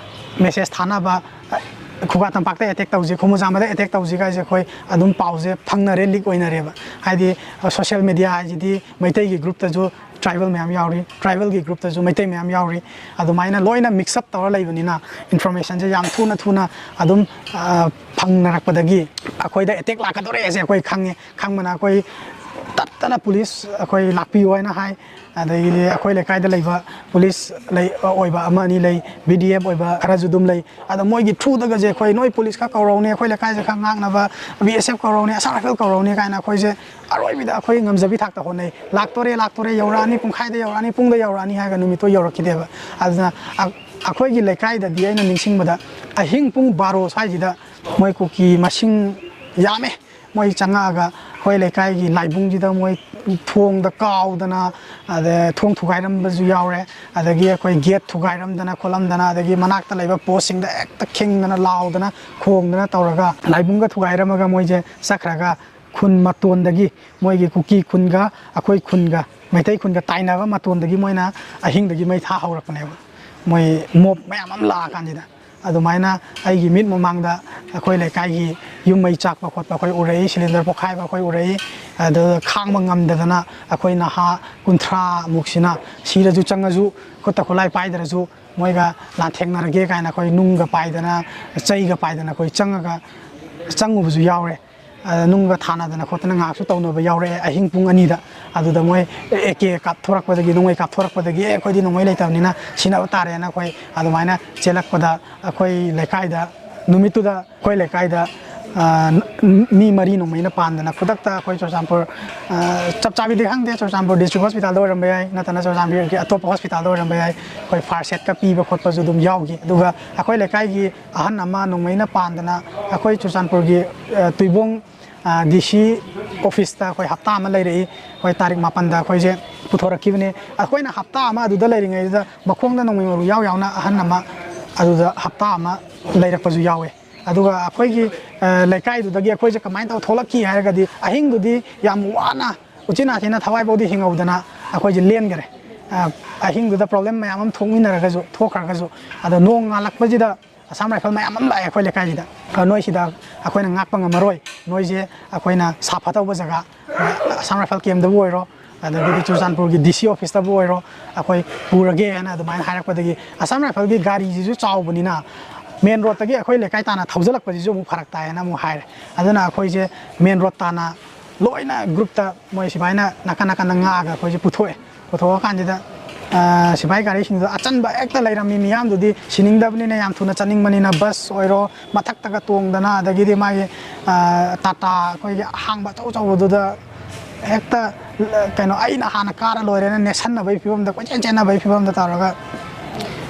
message ꯊꯥꯅꯕ, ꯑ, ꯈꯨꯒꯥ ꯇꯝꯄꯥꯛꯇ attack ꯇꯧꯁꯤ, ꯈꯨꯃꯨꯖꯥꯝꯕꯗ attack ꯇꯧꯁꯤ ꯀꯥꯏꯁꯦ ꯑꯩꯈꯣꯏ ꯑꯗꯨꯝ ꯄꯥꯎꯁꯦ ꯐꯪꯅꯔꯦ, leak ꯑꯣꯏꯅꯔꯦꯕ꯫ ꯍꯥꯏꯗꯤ, ꯑ, social media ꯍꯥꯏꯁꯤꯗꯤ ꯃꯩꯇꯩꯒꯤ groupꯇꯁꯨ tribal ꯃꯌꯥꯝ ꯌꯥꯎꯔꯤ, tribalꯒꯤ groupꯇꯁꯨ ꯃꯩꯇꯩ ꯃꯌꯥꯝ ꯌꯥꯎꯔꯤ꯫ ꯑꯗꯨꯃꯥꯏꯅ ꯂꯣꯏꯅ mix up ꯇꯧꯔ ꯂꯩꯕꯅꯤꯅ informationꯁꯦ ꯌꯥꯝ ꯊꯨꯅ ꯊꯨꯅ ꯑꯗꯨꯝ, ꯑ, ꯐꯪꯅꯔꯛꯄꯗꯒꯤ ꯑꯩꯈꯣꯏꯗ attack ꯂꯥꯛꯀꯗꯧꯔꯦꯁꯦ ꯑꯩꯈꯣꯏ ꯈꯪꯉꯦ꯫ ꯈꯪꯕꯅ ꯑꯩꯈꯣꯏ ꯇꯞꯇꯅ ꯄꯨꯂꯤꯁ ꯑꯩꯈꯣꯏ ꯂꯥꯛꯄꯤꯌꯨ ꯍꯥꯏꯅ ꯍꯥꯏ꯫ ꯑꯗꯒꯤꯗꯤ ꯑꯩꯈꯣꯏ ꯂꯩꯀꯥꯏꯗ ꯂꯩꯕ ꯄꯨꯂꯤꯁ ꯂꯩ, ꯑꯣꯏꯕ ꯑꯃ ꯑꯅꯤ ꯂꯩ, ꯕꯤ ꯗꯤ ꯑꯦꯐ ꯑꯣꯏꯕ ꯈꯔꯁꯨ ꯑꯗꯨꯝ ꯂꯩ꯫ ꯑꯗꯣ ꯃꯣꯏꯒꯤ ꯊ꯭ꯔꯨꯗꯒꯁꯦ ꯑꯩꯈꯣꯏ, "ꯅꯣꯏ ꯄꯨꯂꯤꯁ ꯈꯔ ꯀꯧꯔꯧꯅꯦ, ꯑꯩꯈꯣꯏ ꯂꯩꯀꯥꯏꯁꯦ ꯈꯔ ꯉꯥꯛꯅꯕ, ꯕꯤ ꯑꯦꯁ ꯑꯦꯐ ꯀꯧꯔꯧꯅꯦ, ꯑꯁꯥꯝ ꯔꯥꯏꯐꯜ ꯀꯧꯔꯧꯅꯦ" ꯀꯥꯏꯅ ꯑꯩꯈꯣꯏꯁꯦ ꯑꯔꯣꯏꯕꯤꯗ ꯑꯩꯈꯣꯏ ꯉꯝꯖꯕꯤ ꯊꯥꯛꯇ ꯍꯣꯠꯅꯩ꯫ "ꯂꯥꯛꯇꯣꯔꯦ, ꯂꯥꯛꯇꯣꯔꯦ, ꯌꯧꯔꯛꯑꯅꯤ, ꯄꯨꯡꯈꯥꯏꯗ ꯌꯧꯔꯛꯑꯅꯤ, ꯄꯨꯡꯗ ꯌꯧꯔꯛꯑꯅꯤ" ꯍꯥꯏꯔꯒ ꯅꯨꯃꯤꯠꯇꯣ ꯌꯧꯔꯛꯈꯤꯗꯦꯕ꯫ ꯑꯗꯨꯅ ꯑ-, ꯑꯩꯈꯣꯏꯒꯤ ꯂꯩꯀꯥꯏꯗꯗꯤ ꯑꯩꯅ ꯅꯤꯡꯁꯤꯡꯕꯗ ꯑꯍꯤꯡ ꯄꯨꯡ ꯕꯥꯔꯣ ꯁ꯭ꯋꯥꯏꯁꯤꯗ ꯃꯣꯏ ꯀꯨꯀꯤ ꯃꯁꯤꯡ ꯌꯥꯝꯃꯦ꯫ ꯃꯣꯏ ꯆꯪꯉꯛꯑꯒ ꯑꯩꯈꯣꯏ ꯂꯩꯀꯥꯏꯒꯤ ꯂꯥꯏꯕꯨꯡꯁꯤꯗ ꯃꯣꯏ ꯊꯣꯡꯗ ꯀꯥꯎꯗꯅ, ꯑꯗ ꯊꯣꯡ ꯊꯨꯒꯥꯏꯔꯝꯕꯁꯨ ꯌꯥꯎꯔꯦ꯫ ꯑꯗꯒꯤ ꯑꯩꯈꯣꯏ ꯒꯦꯠ ꯊꯨꯒꯥꯏꯔꯝꯗꯅ ꯈꯣꯠꯂꯝꯗꯅ, ꯑꯗꯒꯤ ꯃꯅꯥꯛꯇ ꯂꯩꯕ ꯄꯣꯁꯁꯤꯡꯗ ꯍꯦꯛꯇ ꯈꯤꯡꯗꯅ, ꯂꯥꯎꯗꯅ, ꯈꯣꯡꯗꯅ ꯇꯧꯔꯒ ꯂꯥꯏꯕꯨꯡꯒ ꯊꯨꯒꯥꯏꯔꯝꯃꯒ ꯃꯣꯏꯁꯦ ꯆꯠꯈ꯭ꯔꯒ, ꯈꯨꯟ ꯃꯇꯣꯟꯗꯒꯤ, ꯃꯣꯏꯒꯤ ꯀꯨꯀꯤ ꯈꯨꯟꯒ ꯑꯩꯈꯣꯏ ꯈꯨꯟꯒ, ꯃꯩꯇꯩ ꯈꯨꯟꯒ ꯇꯥꯏꯅꯕ ꯃꯇꯣꯟꯗꯒꯤ ꯃꯣꯏꯅ ꯑꯍꯤꯡꯗꯒꯤ ꯃꯩ ꯊꯥ ꯍꯧꯔꯛꯄꯅꯦꯕ, ꯃꯣꯏ ꯃꯣꯞ ꯃꯌꯥꯝ ꯑꯃ ꯂꯥꯛꯑꯀꯥꯟꯁꯤꯗ꯫ ꯑꯗꯨꯃꯥꯏꯅ ꯑꯩꯒꯤ ꯃꯤꯠ ꯃꯃꯥꯡꯗ ꯑꯩꯈꯣꯏ ꯂꯩꯀꯥꯏꯒꯤ ꯌꯨꯝ ꯃꯩ ꯆꯥꯛꯄ ꯈꯣꯠꯄ ꯑꯩꯈꯣꯏ ꯎꯔꯛꯏ, ꯁꯤꯂꯤꯟꯗꯔ ꯄꯣꯈꯥꯏꯕ ꯑꯩꯈꯣꯏ ꯎꯔꯛꯏ꯫ ꯑꯗꯨ ꯈꯥꯡꯕ ꯉꯝꯗꯗꯅ ꯑꯩꯈꯣꯏ ꯅꯍꯥ ꯀꯨꯟꯊ꯭ꯔꯥ ꯃꯨꯛꯁꯤꯅ ꯁꯤꯔꯁꯨ ꯆꯪꯉꯁꯨ, ꯈꯨꯠꯇ ꯈꯨꯠꯂꯥꯏ ꯄꯥꯏꯗ꯭ꯔꯁꯨ, ꯃꯣꯏꯒ ꯂꯥꯟꯊꯦꯡꯅꯔꯒꯦ ꯀꯥꯏꯅ ꯑꯩꯈꯣꯏ ꯅꯨꯡꯒ ꯄꯥꯏꯗꯅ, ꯆꯩꯒ ꯄꯥꯏꯗꯅ ꯑꯩꯈꯣꯏ ꯆꯪꯉꯒ, ꯆꯪꯉꯨꯕꯁꯨ ꯌꯥꯎꯔꯦ꯫ ꯑ, ꯅꯨꯡꯒ ꯊꯥꯅꯗꯅ ꯈꯣꯠꯇꯅ ꯉꯥꯏꯍꯥꯛꯁꯨ ꯇꯧꯅꯕ ꯌꯥꯎꯔꯛꯑꯦ꯫ ꯑꯍꯤꯡ ꯄꯨꯡ ꯑꯅꯤꯗ, ꯑꯗꯨꯗ ꯃꯣꯏ ꯑꯦ ꯀꯦ ꯀꯥꯞꯊꯣꯔꯛꯄꯗꯒꯤ, ꯅꯣꯡꯃꯩ ꯀꯥꯞꯊꯣꯔꯛꯄꯗꯒꯤ, "ꯑꯦ, ꯑꯩꯈꯣꯏꯗꯤ ꯅꯣꯡꯃꯩ ꯂꯩꯇꯕꯅꯤꯅ ꯁꯤꯟꯅꯕ ꯇꯥꯔꯦꯅ" ꯑꯩꯈꯣꯏ ꯑꯗꯨꯃꯥꯏꯅ ꯆꯦꯜꯂꯛꯄꯗ, ꯑꯩꯈꯣꯏ ꯂꯩꯀꯥꯏꯗ, ꯅꯨꯃꯤꯠꯇꯨꯗ ꯑꯩꯈꯣꯏ ꯂꯩꯀꯥꯏꯗ, ꯑ, ꯃꯤ ꯃꯔꯤ ꯅꯣꯡꯃꯩꯅ ꯄꯥꯟꯗꯅ ꯈꯨꯗꯛꯇ ꯑꯩꯈꯣꯏ ꯆꯨꯔꯆꯥꯟꯄꯨꯔ, ꯑ, ꯆꯞ ꯆꯥꯕꯤꯗꯤ ꯈꯪꯗꯦ, ꯆꯨꯔꯆꯥꯟꯄꯨꯔ ꯗꯤꯁꯇ꯭ꯔꯤꯛ ꯍꯣꯁꯄꯤꯇꯥꯜꯗ ꯑꯣꯏꯔꯝꯕ ꯌꯥꯏ, ꯅꯠꯇ꯭ꯔꯅ ꯆꯨꯔꯆꯥꯟꯄꯨꯔꯒꯤ ꯑꯇꯣꯞꯄ ꯍꯣꯁꯄꯤꯇꯥꯜꯗ ꯑꯣꯏꯔꯝꯕ ꯌꯥꯏ, ꯑꯩꯈꯣꯏ ꯐꯥꯔꯁ ꯑꯦꯗꯀ ꯄꯤꯕ ꯈꯣꯠꯄꯁꯨ ꯑꯗꯨꯝ ꯌꯥꯎꯈꯤ꯫ ꯑꯗꯨꯒ ꯑꯩꯈꯣꯏ ꯂꯩꯀꯥꯏꯒꯤ ꯑꯍꯟ ꯑꯃ ꯅꯣꯡꯃꯩꯅ ꯄꯥꯟꯗꯅ ꯑꯩꯈꯣꯏ ꯆꯨꯔꯆꯥꯟꯄꯨꯔꯒꯤ, ꯑ, ꯇꯨꯏꯕꯣꯡ, ꯑ, ꯗꯤ ꯁꯤ ꯑꯣꯐꯤꯁꯇ ꯑꯩꯈꯣꯏ ꯍꯞꯇꯥ ꯑꯃ ꯂꯩꯔꯛꯏ꯫ ꯑꯩꯈꯣꯏ ꯇꯥꯔꯤꯛ ꯃꯥꯄꯟꯗ ꯑꯩꯈꯣꯏꯁꯦ ꯄꯨꯊꯣꯔꯛꯈꯤꯕꯅꯦ꯫ ꯑꯩꯈꯣꯏꯅ ꯍꯞꯇꯥ ꯑꯃ ꯑꯗꯨꯗ ꯂꯩꯔꯤꯉꯩꯗꯨꯗ ꯃꯈꯣꯡꯗ ꯅꯣꯡꯃꯩ ꯃꯔꯨ ꯌꯥꯎ ꯌꯥꯎꯅ ꯑꯍꯟ ꯑꯃ ꯑꯗꯨꯗ ꯍꯞꯇꯥ ꯑꯃ ꯂꯩꯔꯛꯄꯁꯨ ꯌꯥꯎꯋꯦ꯫ ꯑꯗꯨꯒ ꯑꯩꯈꯣꯏꯒꯤ, ꯑ, ꯂꯩꯀꯥꯏꯗꯨꯗꯒꯤ ꯑꯩꯈꯣꯏꯁꯦ ꯀꯃꯥꯏꯅ ꯇꯧꯔ ꯊꯣꯛꯂꯛꯈꯤ ꯍꯥꯏꯔꯒꯗꯤ, ꯑꯍꯤꯡꯗꯨꯗꯤ ꯌꯥꯝ ꯋꯥꯅ ꯎꯆꯤꯟ ꯅꯥꯆꯤꯟꯅ ꯊꯋꯥꯏꯐꯥꯎꯗꯤ ꯍꯤꯡꯍꯧꯗꯅ ꯑꯩꯈꯣꯏꯁꯦ ꯂꯦꯟꯈꯔꯦ꯫ ꯑ, ꯑꯍꯤꯡꯗꯨꯗ ꯄ꯭ꯔꯣꯕ꯭ꯂꯦꯝ ꯃꯌꯥꯝ ꯑꯃ ꯊꯣꯛꯃꯤꯟꯅꯔꯒꯁꯨ, ꯊꯣꯛꯈ꯭ꯔꯒꯁꯨ, ꯑꯗꯣ ꯅꯣꯡ ꯉꯥꯜꯂꯛꯄꯁꯤꯗ ꯑꯁꯥꯝ ꯔꯥꯏꯐꯜ ꯃꯌꯥꯝ ꯑꯃ ꯂꯥꯛꯑꯦ ꯑꯩꯈꯣꯏ ꯂꯩꯀꯥꯏꯁꯤꯗ꯫ ꯑ, "ꯅꯣꯏ ꯁꯤꯗ ꯑꯩꯈꯣꯏꯅ ꯉꯥꯛꯄ ꯉꯝꯃꯔꯣꯏ, ꯅꯣꯏꯁꯦ ꯑꯩꯈꯣꯏꯅ ꯁꯥꯐ ꯇꯧꯕ ꯖꯒꯥ, ꯑ, ꯑꯁꯥꯝ ꯔꯥꯏꯐꯜ ꯀꯦꯝꯗꯕꯨ ꯑꯣꯏꯔꯣ, ꯑꯗꯒꯤꯗꯤ ꯆꯨꯔꯆꯥꯟꯄꯨꯔꯒꯤ ꯗꯤ ꯁꯤ ꯑꯣꯐꯤꯁꯇꯕꯨ ꯑꯣꯏꯔꯣ, ꯑꯩꯈꯣꯏ ꯄꯨꯔꯒꯦ" ꯍꯥꯏꯅ ꯑꯗꯨꯃꯥꯏꯅ ꯍꯥꯏꯔꯛꯄꯗꯒꯤ, ꯑꯁꯥꯝ ꯔꯥꯏꯐꯜꯒꯤ ꯒꯥꯔꯤꯁꯤꯁꯨ ꯆꯥꯎꯕꯅꯤꯅ ꯃꯦꯟ ꯔꯣꯗꯇꯒꯤ ꯑꯩꯈꯣꯏ ꯂꯩꯀꯥꯏ ꯇꯥꯟꯅ ꯊꯧꯖꯤꯜꯂꯛꯄꯁꯤꯁꯨ ꯑꯃꯨꯛ ꯐꯔꯛ ꯇꯥꯏꯌꯦꯅ ꯑꯃꯨꯛ ꯍꯥꯏꯔꯦ꯫ ꯑꯗꯨꯅ ꯑꯩꯈꯣꯏꯁꯦ ꯃꯦꯟ ꯔꯣꯗ ꯇꯥꯟꯅ ꯂꯣꯏꯅ ꯒ꯭ꯔꯨꯞꯇ ꯃꯣꯏ ꯁꯤꯐꯥꯏꯅ ꯅꯥꯀꯟ ꯅꯥꯀꯟꯗ ꯉꯥꯛꯑꯒ ꯑꯩꯈꯣꯏꯁꯦ ꯄꯨꯊꯣꯛꯑꯦ꯫ ꯄꯨꯊꯣꯛꯑꯀꯥꯟꯁꯤꯗ ꯁꯤꯐꯥꯏ ꯒꯥꯔꯤꯁꯤꯡꯗꯣ ꯑꯆꯟꯕ ꯍꯦꯛꯇ ꯂꯩꯔꯝꯃꯤ꯫ ꯃꯤꯌꯥꯝꯗꯨꯗꯤ ꯁꯤꯅꯤꯡꯗꯕꯅꯤꯅ ꯌꯥꯝ ꯊꯨꯅ ꯆꯠꯅꯤꯡꯕꯅꯤꯅ, ꯕꯁ ꯑꯣꯏꯔꯣ, ꯃꯊꯛꯇꯒ ꯇꯣꯡꯗꯅ, ꯑꯗꯒꯤꯗꯤ ꯃꯥꯒꯤ ꯇꯥꯇꯥ ꯑꯩꯈꯣꯏꯒꯤ ꯑꯍꯥꯡꯕ ꯑꯆꯧ ꯑꯆꯧꯕꯗꯨꯗ ꯍꯦꯛꯇ ꯀꯩꯅꯣ, ꯑꯩꯅ ꯍꯥꯟꯅ ꯀꯥꯔ ꯂꯣꯏꯔꯦꯅ ꯅꯦꯠꯁꯟꯅꯕꯒꯤ ꯐꯤꯕꯝꯗ, ꯀꯣꯏꯆꯦꯟ ꯆꯦꯟꯅꯕꯒꯤ ꯐꯤꯕꯝꯗ ꯇꯧꯔꯒ,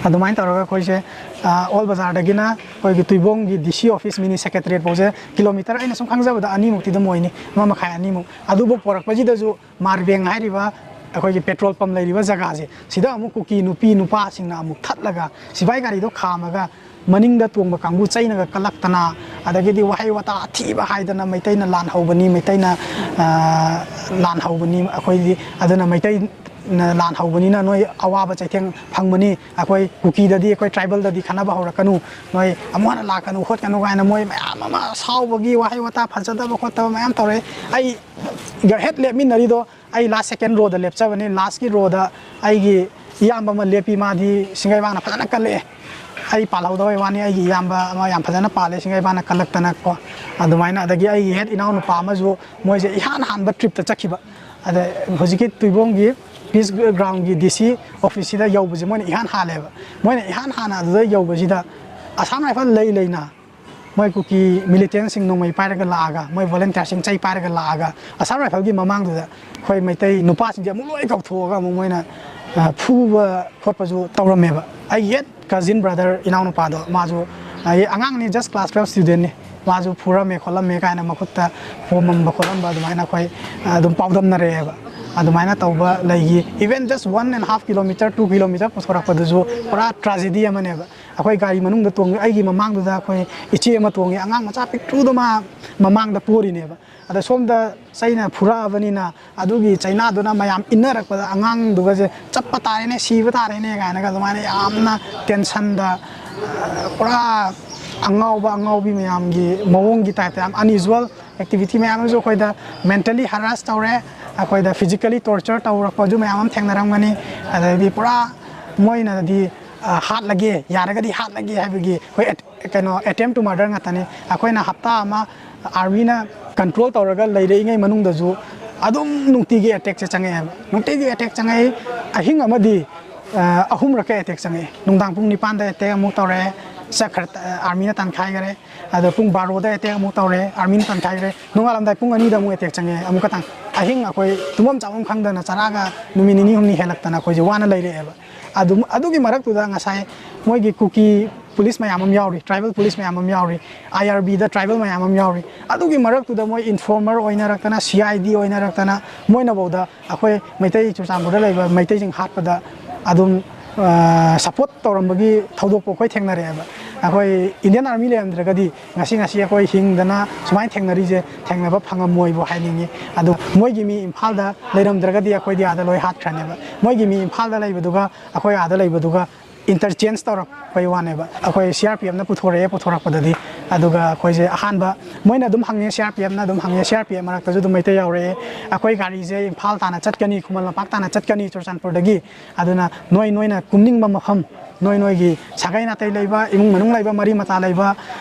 ꯑꯗꯨꯃꯥꯏꯅ ꯇꯧꯔꯒ ꯑꯩꯈꯣꯏꯁꯦ ꯑꯣꯜ ꯕꯖꯥꯔꯗꯒꯤꯅ ꯑꯩꯈꯣꯏꯒꯤ ꯇꯨꯏꯕꯣꯡꯒꯤ ꯗꯤ ꯁꯤ ꯑꯣꯐꯤꯁ ꯃꯤꯅꯤ ꯁꯦꯀ꯭ꯔꯦꯇꯔꯤꯌꯦꯠ ꯐꯥꯎꯁꯦ ꯀꯤꯂꯣꯃꯤꯇꯔ, ꯑꯩꯅ ꯁꯨꯝ ꯈꯪꯖꯕꯗ, ꯑꯅꯤꯃꯨꯛꯇꯤ ꯑꯗꯨꯝ ꯑꯣꯏꯅꯤ, ꯑꯃ ꯃꯈꯥꯏ, ꯑꯅꯤꯃꯨꯛ꯫ ꯑꯗꯨꯕꯨ ꯄꯣꯔꯛꯄꯁꯤꯗꯁꯨ ꯃꯥꯔꯕꯦꯡ ꯍꯥꯏꯔꯤꯕ ꯑꯩꯈꯣꯏꯒꯤ ꯄꯦꯇ꯭ꯔꯣꯜ ꯄꯝ ꯂꯩꯔꯤꯕ ꯖꯒꯥꯁꯦ, ꯁꯤꯗ ꯑꯃꯨꯛ ꯀꯨꯀꯤ ꯅꯨꯄꯤ ꯅꯨꯄꯥꯁꯤꯡꯅ ꯑꯃꯨꯛ ꯊꯠꯂꯒ, ꯁꯤꯐꯥꯏ ꯒꯥꯔꯤꯗꯣ ꯈꯥꯝꯃꯒ, ꯃꯅꯤꯡꯗ ꯇꯣꯡꯕ ꯀꯥꯡꯕꯨ ꯆꯩꯅꯒ ꯀꯜꯂꯛꯇꯅ, ꯑꯗꯒꯤꯗꯤ ꯋꯥꯍꯩ ꯋꯥꯇꯥ ꯑꯊꯤꯕ ꯍꯥꯏꯗꯅ, "ꯃꯩꯇꯩꯅ ꯂꯥꯟ ꯍꯧꯕꯅꯤ, ꯃꯩꯇꯩꯅ ꯂꯥꯟ ꯍꯧꯕꯅꯤ, ꯑꯩꯈꯣꯏꯗꯤ ꯑꯗꯨꯅ ꯃꯩꯇꯩꯅ ꯂꯥꯟ ꯍꯧꯕꯅꯤꯅ ꯅꯣꯏ ꯑꯋꯥꯕ ꯆꯩꯊꯦꯡ ꯐꯪꯕꯅꯤ, ꯑꯩꯈꯣꯏ ꯀꯨꯀꯤꯗꯗꯤ, ꯑꯩꯈꯣꯏ ꯇ꯭ꯔꯥꯏꯕꯦꯜꯗꯗꯤ ꯈꯠꯅꯕ ꯍꯧꯔꯛꯀꯅꯨ, ꯅꯣꯏ ꯑꯃꯨꯛ ꯍꯟꯅ ꯂꯥꯛꯀꯅꯨ ꯈꯣꯠꯀꯅꯨ" ꯀꯥꯏꯅ ꯃꯣꯏ ꯃꯌꯥꯝ ꯑꯃ ꯁꯥꯎꯕꯒꯤ ꯋꯥꯍꯩ ꯋꯥꯇꯥ ꯐꯖꯗꯕ ꯈꯣꯠꯇꯕ ꯃꯌꯥꯝ ꯇꯧꯔꯛꯑꯦ꯫ ꯑꯩꯒ ꯍꯦꯛ ꯂꯦꯞꯃꯤꯟꯅꯔꯤꯗꯣ, ꯑꯩ ꯂꯥꯁ ꯁꯦꯀꯦꯟ ꯔꯣꯗ ꯂꯦꯞꯆꯕꯅꯤ꯫ ꯂꯥꯁꯀꯤ ꯔꯣꯗ ꯑꯩꯒꯤ ꯏꯌꯥꯝꯕ ꯑꯃ ꯂꯦꯞꯄꯤ, ꯃꯥꯗꯤ ꯁꯤꯡꯒꯩꯕꯥꯡꯅ ꯐꯖꯅ ꯀꯜꯂꯛꯑꯦ꯫ ꯑꯩ ꯄꯥꯜꯍꯧꯗꯕꯩ ꯋꯥꯅꯤ, ꯑꯩꯒꯤ ꯏꯌꯥꯝꯕ ꯑꯃ ꯌꯥꯝ ꯐꯖꯅ ꯄꯥꯜꯂꯦ ꯁꯤꯡꯒꯩꯕꯥꯡꯅ ꯀꯜꯂꯛꯇꯅꯀꯣ꯫ ꯑꯗꯨꯃꯥꯏꯅ, ꯑꯗꯒꯤ ꯑꯩꯒꯤ ꯍꯦꯛ ꯏꯅꯥꯎꯅꯨꯄꯥ ꯑꯃꯁꯨ, ꯃꯣꯏꯁꯦ ꯏꯍꯥꯟ ꯍꯥꯟꯕ ꯇ꯭ꯔꯤꯞꯇ ꯆꯠꯈꯤꯕ꯫ ꯑꯗ ꯍꯧꯖꯤꯛꯀꯤ ꯇꯨꯏꯕꯣꯡꯒꯤ ꯄꯤꯁ ꯒ꯭ꯔꯥꯎꯟꯒꯤ ꯗꯤ ꯁꯤ ꯑꯣꯐꯤꯁꯁꯤꯗ ꯌꯧꯕꯁꯦ ꯃꯣꯏꯅ ꯏꯍꯥꯟ ꯍꯥꯜꯂꯦꯕ꯫ ꯃꯣꯏꯅ ꯏꯍꯥꯟ ꯍꯥꯟꯅ ꯑꯗꯨꯗ ꯌꯧꯕꯁꯤꯗ, ꯑꯁꯥꯝ ꯔꯥꯏꯐꯜ ꯂꯩ ꯂꯩꯅ ꯃꯣꯏ ꯀꯨꯀꯤ ꯃꯤꯂꯤꯇꯦꯟꯁꯤꯡ ꯅꯣꯡꯃꯩ ꯄꯥꯏꯔꯒ ꯂꯥꯛꯑꯒ, ꯃꯣꯏ ꯚꯣꯂꯟꯇꯤꯌꯔꯁꯤꯡ ꯆꯩ ꯄꯥꯏꯔꯒ ꯂꯥꯛꯑꯒ, ꯑꯁꯥꯝ ꯔꯥꯏꯐꯜꯒꯤ ꯃꯃꯥꯡꯗꯨꯗ ꯑꯩꯈꯣꯏ ꯃꯩꯇꯩ ꯅꯨꯄꯥꯁꯤꯡꯁꯦ ꯑꯃꯨꯛ ꯂꯣꯏ ꯀꯧꯊꯣꯛꯑꯒ ꯑꯃꯨꯛ ꯃꯣꯏꯅ, ꯑ, ꯐꯨꯕ ꯈꯣꯠꯄꯁꯨ ꯇꯧꯔꯝꯃꯦꯕ꯫ ꯑꯩꯒꯤ ꯍꯦꯛ ꯀꯖꯤꯟ ꯕ꯭ꯔꯗꯔ, ꯏꯅꯥꯎꯅꯨꯄꯥꯗꯣ, ꯃꯥꯁꯨ, ꯑ, ꯑꯉꯥꯡꯅꯤ, ꯖꯁ ꯀ꯭ꯂꯥꯁ ꯇꯨꯋꯦꯜꯐ ꯁ꯭ꯇꯨꯗꯦꯟꯠꯅꯤ꯫ ꯃꯥꯁꯨ ꯐꯨꯔꯝꯃꯦ ꯈꯣꯠꯂꯝꯃꯦ ꯀꯥꯏꯅ ꯃꯈꯨꯠꯇ ꯄꯣꯝꯃꯝꯕ ꯈꯣꯠꯂꯝꯕ ꯑꯗꯨꯃꯥꯏꯅ ꯑꯩꯈꯣꯏ, ꯑ, ꯑꯗꯨꯝ ꯄꯥꯎꯗꯝꯅꯔꯛꯑꯦꯕ꯫ ꯑꯗꯨꯃꯥꯏꯅ ꯇꯧꯕ ꯂꯩꯈꯤ꯫ Even just one and half kilometer, two kilometer ꯄꯨꯊꯣꯔꯛꯄꯗꯨꯁꯨ ꯄꯨꯔꯥ ꯇ꯭ꯔꯥꯖꯦꯗꯤ ꯑꯃꯅꯦꯕ꯫ ꯑꯩꯈꯣꯏ ꯒꯥꯔꯤ ꯃꯅꯨꯡꯗ ꯇꯣꯡꯉꯤ, ꯑꯩꯒꯤ ꯃꯃꯥꯡꯗꯨꯗ ꯑꯩꯈꯣꯏ ꯏꯆꯦ ꯑꯃ ꯇꯣꯡꯉꯤ, ꯑꯉꯥꯡ ꯃꯆꯥ ꯄꯤꯛꯇ꯭ꯔꯨꯗꯣ ꯃꯥ ꯃꯃꯥꯡꯗ ꯄꯣꯔꯤꯅꯦꯕ꯫ ꯑꯗ ꯁꯣꯝꯗ ꯆꯩꯅ ꯐꯨꯔꯛꯑꯕꯅꯤꯅ, ꯑꯗꯨꯒꯤ ꯆꯩꯅꯥꯗꯨꯅ ꯃꯌꯥꯝ ꯏꯟꯅꯔꯛꯄꯗ ꯑꯉꯥꯡꯗꯨꯒꯁꯦ "ꯆꯞꯄ ꯇꯥꯔꯦꯅꯦ, ꯁꯤꯕ ꯇꯥꯔꯦꯅꯦ" ꯀꯥꯏꯅꯒ ꯑꯗꯨꯃꯥꯏꯅ ꯌꯥꯝꯅ ꯇꯦꯟꯁꯟꯗ, ꯑ, ꯄꯨꯔꯥ ꯑꯉꯥꯎꯕ ꯑꯉꯥꯎꯕꯤ ꯃꯌꯥꯝꯒꯤ ꯃꯑꯣꯡꯒꯤ ꯇꯥꯏꯞꯇ ꯌꯥꯝ ꯑꯟꯌꯨꯖꯨꯋꯦꯜ ꯑꯦꯛꯇꯤꯚꯤꯇꯤ ꯃꯌꯥꯝ ꯑꯃꯁꯨ ꯑꯩꯈꯣꯏꯗ ꯃꯦꯟꯇꯦꯜꯂꯤ ꯍꯔꯥꯁ ꯇꯧꯔꯦ, ꯑꯩꯈꯣꯏꯗ ꯐꯤꯖꯤꯀꯦꯜꯂꯤ ꯇꯣꯔꯆꯔ ꯇꯧꯔꯛꯄꯁꯨ ꯃꯌꯥꯝ ꯑꯃ ꯊꯦꯡꯅꯔꯝꯒꯅꯤ꯫ ꯑꯗꯩꯗꯤ ꯄꯨꯔꯥ ꯃꯣꯏꯅꯗꯤ, ꯑ, ꯍꯥꯠꯂꯒꯦ, ꯌꯥꯔꯒꯗꯤ ꯍꯥꯠꯂꯒꯦ ꯍꯥꯏꯕꯒꯤ ꯑꯩꯈꯣꯏ ꯑꯦꯠ-, ꯀꯩꯅꯣ, ꯑꯦꯇꯦꯝ ꯇꯨ ꯃꯔꯗꯔ ꯉꯥꯛꯇꯅꯤ꯫ ꯑꯩꯈꯣꯏꯅ ꯍꯞꯇꯥ ꯑꯃ ꯑꯥꯔꯃꯤꯅ ꯀꯟꯇ꯭ꯔꯣꯜ ꯇꯧꯔꯒ ꯂꯩꯔꯛꯏꯉꯩ ꯃꯅꯨꯡꯗꯁꯨ ꯑꯗꯨꯝ ꯅꯨꯡꯇꯤꯒꯤ ꯑꯦꯇꯦꯛꯁꯦ ꯆꯪꯉꯛꯑꯦꯕ꯫ ꯅꯨꯡꯇꯤꯒꯤ ꯑꯦꯇꯦꯛ ꯆꯪꯉꯛꯏ꯫ ꯑꯍꯤꯡ ꯑꯃꯗꯤ ꯑ, ꯑꯍꯨꯝꯔꯛꯀ ꯑꯦꯇꯦꯛ ꯆꯪꯉꯛꯑꯦ꯫ ꯅꯨꯡꯗꯥꯡ ꯄꯨꯡ ꯅꯤꯄꯥꯟꯗ ꯑꯦꯇꯦꯛ ꯑꯃꯨꯛ ꯇꯧꯔꯛꯑꯦ, ꯆꯠꯈ꯭ꯔꯦ, ꯑꯥꯔꯃꯤꯅ ꯇꯥꯟꯈꯥꯏꯈꯔꯦ꯫ ꯑꯗꯣ ꯄꯨꯡ ꯕꯥꯔꯣꯗ ꯑꯦꯇꯦꯛ ꯑꯃꯨꯛ ꯇꯧꯔꯛꯑꯦ, ꯑꯥꯔꯃꯤꯅ ꯇꯥꯟꯈꯥꯏꯈ꯭ꯔꯦ꯫ ꯅꯣꯡꯉꯥꯜꯂꯝꯗꯥꯏ ꯄꯨꯡ ꯑꯅꯤꯗ ꯑꯃꯨꯛ ꯑꯦꯇꯦꯛ ꯆꯪꯉꯛꯑꯦ ꯑꯃꯨꯛꯀꯇꯪ꯫ ꯑꯍꯤꯡ ꯑꯩꯈꯣꯏ ꯇꯨꯝꯐꯝ ꯆꯥꯐꯝ ꯈꯪꯗꯅ ꯆꯔꯥꯒ ꯅꯨꯃꯤꯠ ꯅꯤꯅꯤ ꯍꯨꯝꯅꯤ ꯍꯦꯜꯂꯛꯇꯅ ꯑꯩꯈꯣꯏꯁꯦ ꯋꯥꯅ ꯂꯩꯔꯛꯑꯦꯕ꯫ ꯑꯗꯨꯝ, ꯑꯗꯨꯒꯤ ꯃꯔꯛꯇꯨꯗ ꯉꯁꯥꯏ ꯃꯣꯏꯒꯤ ꯀꯨꯀꯤ ꯄꯨꯂꯤꯁ ꯃꯌꯥꯝ ꯑꯃ ꯌꯥꯎꯔꯤ, ꯇ꯭ꯔꯥꯏꯕꯦꯜ ꯄꯨꯂꯤꯁ ꯃꯌꯥꯝ ꯑꯃ ꯌꯥꯎꯔꯤ, ꯑꯥꯏ ꯑꯥꯔ ꯕꯤꯗ ꯇ꯭ꯔꯥꯏꯕꯦꯜ ꯃꯌꯥꯝ ꯑꯃ ꯌꯥꯎꯔꯤ꯫ ꯑꯗꯨꯒꯤ ꯃꯔꯛꯇꯨꯗ ꯃꯣꯏ ꯏꯟꯐꯣꯔꯃꯔ ꯑꯣꯏꯅꯔꯛꯇꯅ, ꯁꯤ ꯑꯥꯏ ꯗꯤ ꯑꯣꯏꯅꯔꯛꯇꯅ, ꯃꯣꯏꯅꯐꯧꯗ ꯑꯩꯈꯣꯏ ꯃꯩꯇꯩ ꯆꯨꯔꯆꯥꯟꯄꯨꯔꯗ ꯂꯩꯕ ꯃꯩꯇꯩꯁꯤꯡ ꯍꯥꯠꯄꯗ ꯑꯗꯨꯝ, ꯑ, ꯁꯄꯣꯔꯠ ꯇꯧꯔꯝꯕꯒꯤ ꯊꯧꯗꯣꯛꯄꯨ ꯑꯩꯈꯣꯏ ꯊꯦꯡꯅꯔꯛꯑꯦꯕ꯫ ꯑꯩꯈꯣꯏ ꯏꯟꯗꯤꯌꯟ ꯑꯥꯔꯃꯤ ꯂꯩꯔꯝꯗ꯭ꯔꯒꯗꯤ ꯉꯁꯤ, ꯉꯁꯤ ꯑꯩꯈꯣꯏ ꯍꯤꯡꯗꯅ ꯁꯨꯃꯥꯏꯅ ꯊꯦꯡꯅꯔꯤꯁꯦ ꯊꯦꯡꯅꯕ ꯐꯪꯉꯝꯃꯣꯏꯕꯨ ꯍꯥꯏꯅꯤꯡꯉꯤ꯫ ꯑꯗꯣ ꯃꯣꯏꯒꯤ ꯃꯤ ꯏꯝꯐꯥꯜꯗ ꯂꯩꯔꯝꯗ꯭ꯔꯒꯗꯤ ꯑꯩꯈꯣꯏꯗꯤ ꯑꯥꯗ ꯂꯣꯏ ꯍꯥꯠꯈ꯭ꯔꯅꯦꯕ꯫ ꯃꯣꯏꯒꯤ ꯃꯤ ꯏꯝꯐꯥꯜꯗ ꯂꯩꯕꯗꯨꯒ ꯑꯩꯈꯣꯏ ꯑꯥꯗ ꯂꯩꯕꯗꯨꯒ ꯏꯟꯇꯔꯆꯦꯟꯖ ꯇꯧꯔꯛꯄꯩ ꯋꯥꯅꯦꯕ꯫ ꯑꯩꯈꯣꯏ ꯁꯤ ꯑꯥꯔ ꯄꯤ ꯑꯦꯐꯅ ꯄꯨꯊꯣꯔꯛꯑꯦ, ꯄꯨꯊꯣꯔꯛꯄꯗꯗꯤ꯫ ꯑꯗꯨꯒ ꯑꯩꯈꯣꯏꯁꯦ ꯑꯍꯥꯟꯕ ꯃꯣꯏꯅ ꯑꯗꯨꯝ ꯍꯪꯉꯦ, ꯁꯤ ꯑꯥꯔ ꯄꯤ ꯑꯦꯐꯅ ꯑꯗꯨꯝ ꯍꯪꯉꯦ, ꯁꯤ ꯑꯥꯔ ꯄꯤ ꯑꯦꯐ ꯃꯔꯛꯇꯁꯨ ꯑꯗꯨꯝ ꯃꯩꯇꯩ ꯌꯥꯎꯔꯛꯑꯦ꯫ ꯑꯩꯈꯣꯏ ꯒꯥꯔꯤꯁꯦ ꯏꯝꯐꯥꯜ ꯇꯥꯟꯅ ꯆꯠꯀꯅꯤ, ꯈꯨꯃꯟ ꯂꯝꯄꯥꯛ ꯇꯥꯟꯅ ꯆꯠꯀꯅꯤ ꯆꯨꯔꯆꯥꯟꯄꯨꯔꯗꯒꯤ꯫ ꯑꯗꯨꯅ ꯅꯣꯏ, ꯅꯣꯏꯅ ꯀꯨꯝꯅꯤꯡꯕ ꯃꯐꯝ, ꯅꯣꯏ ꯅꯣꯏꯒꯤ ꯁꯥꯒꯩ ꯅꯥꯇꯩ ꯂꯩꯕ, ꯏꯃꯨꯡ ꯃꯅꯨꯡ ꯂꯩꯕ, ꯃꯔꯤ ꯃꯇꯥ ꯂꯩꯕ,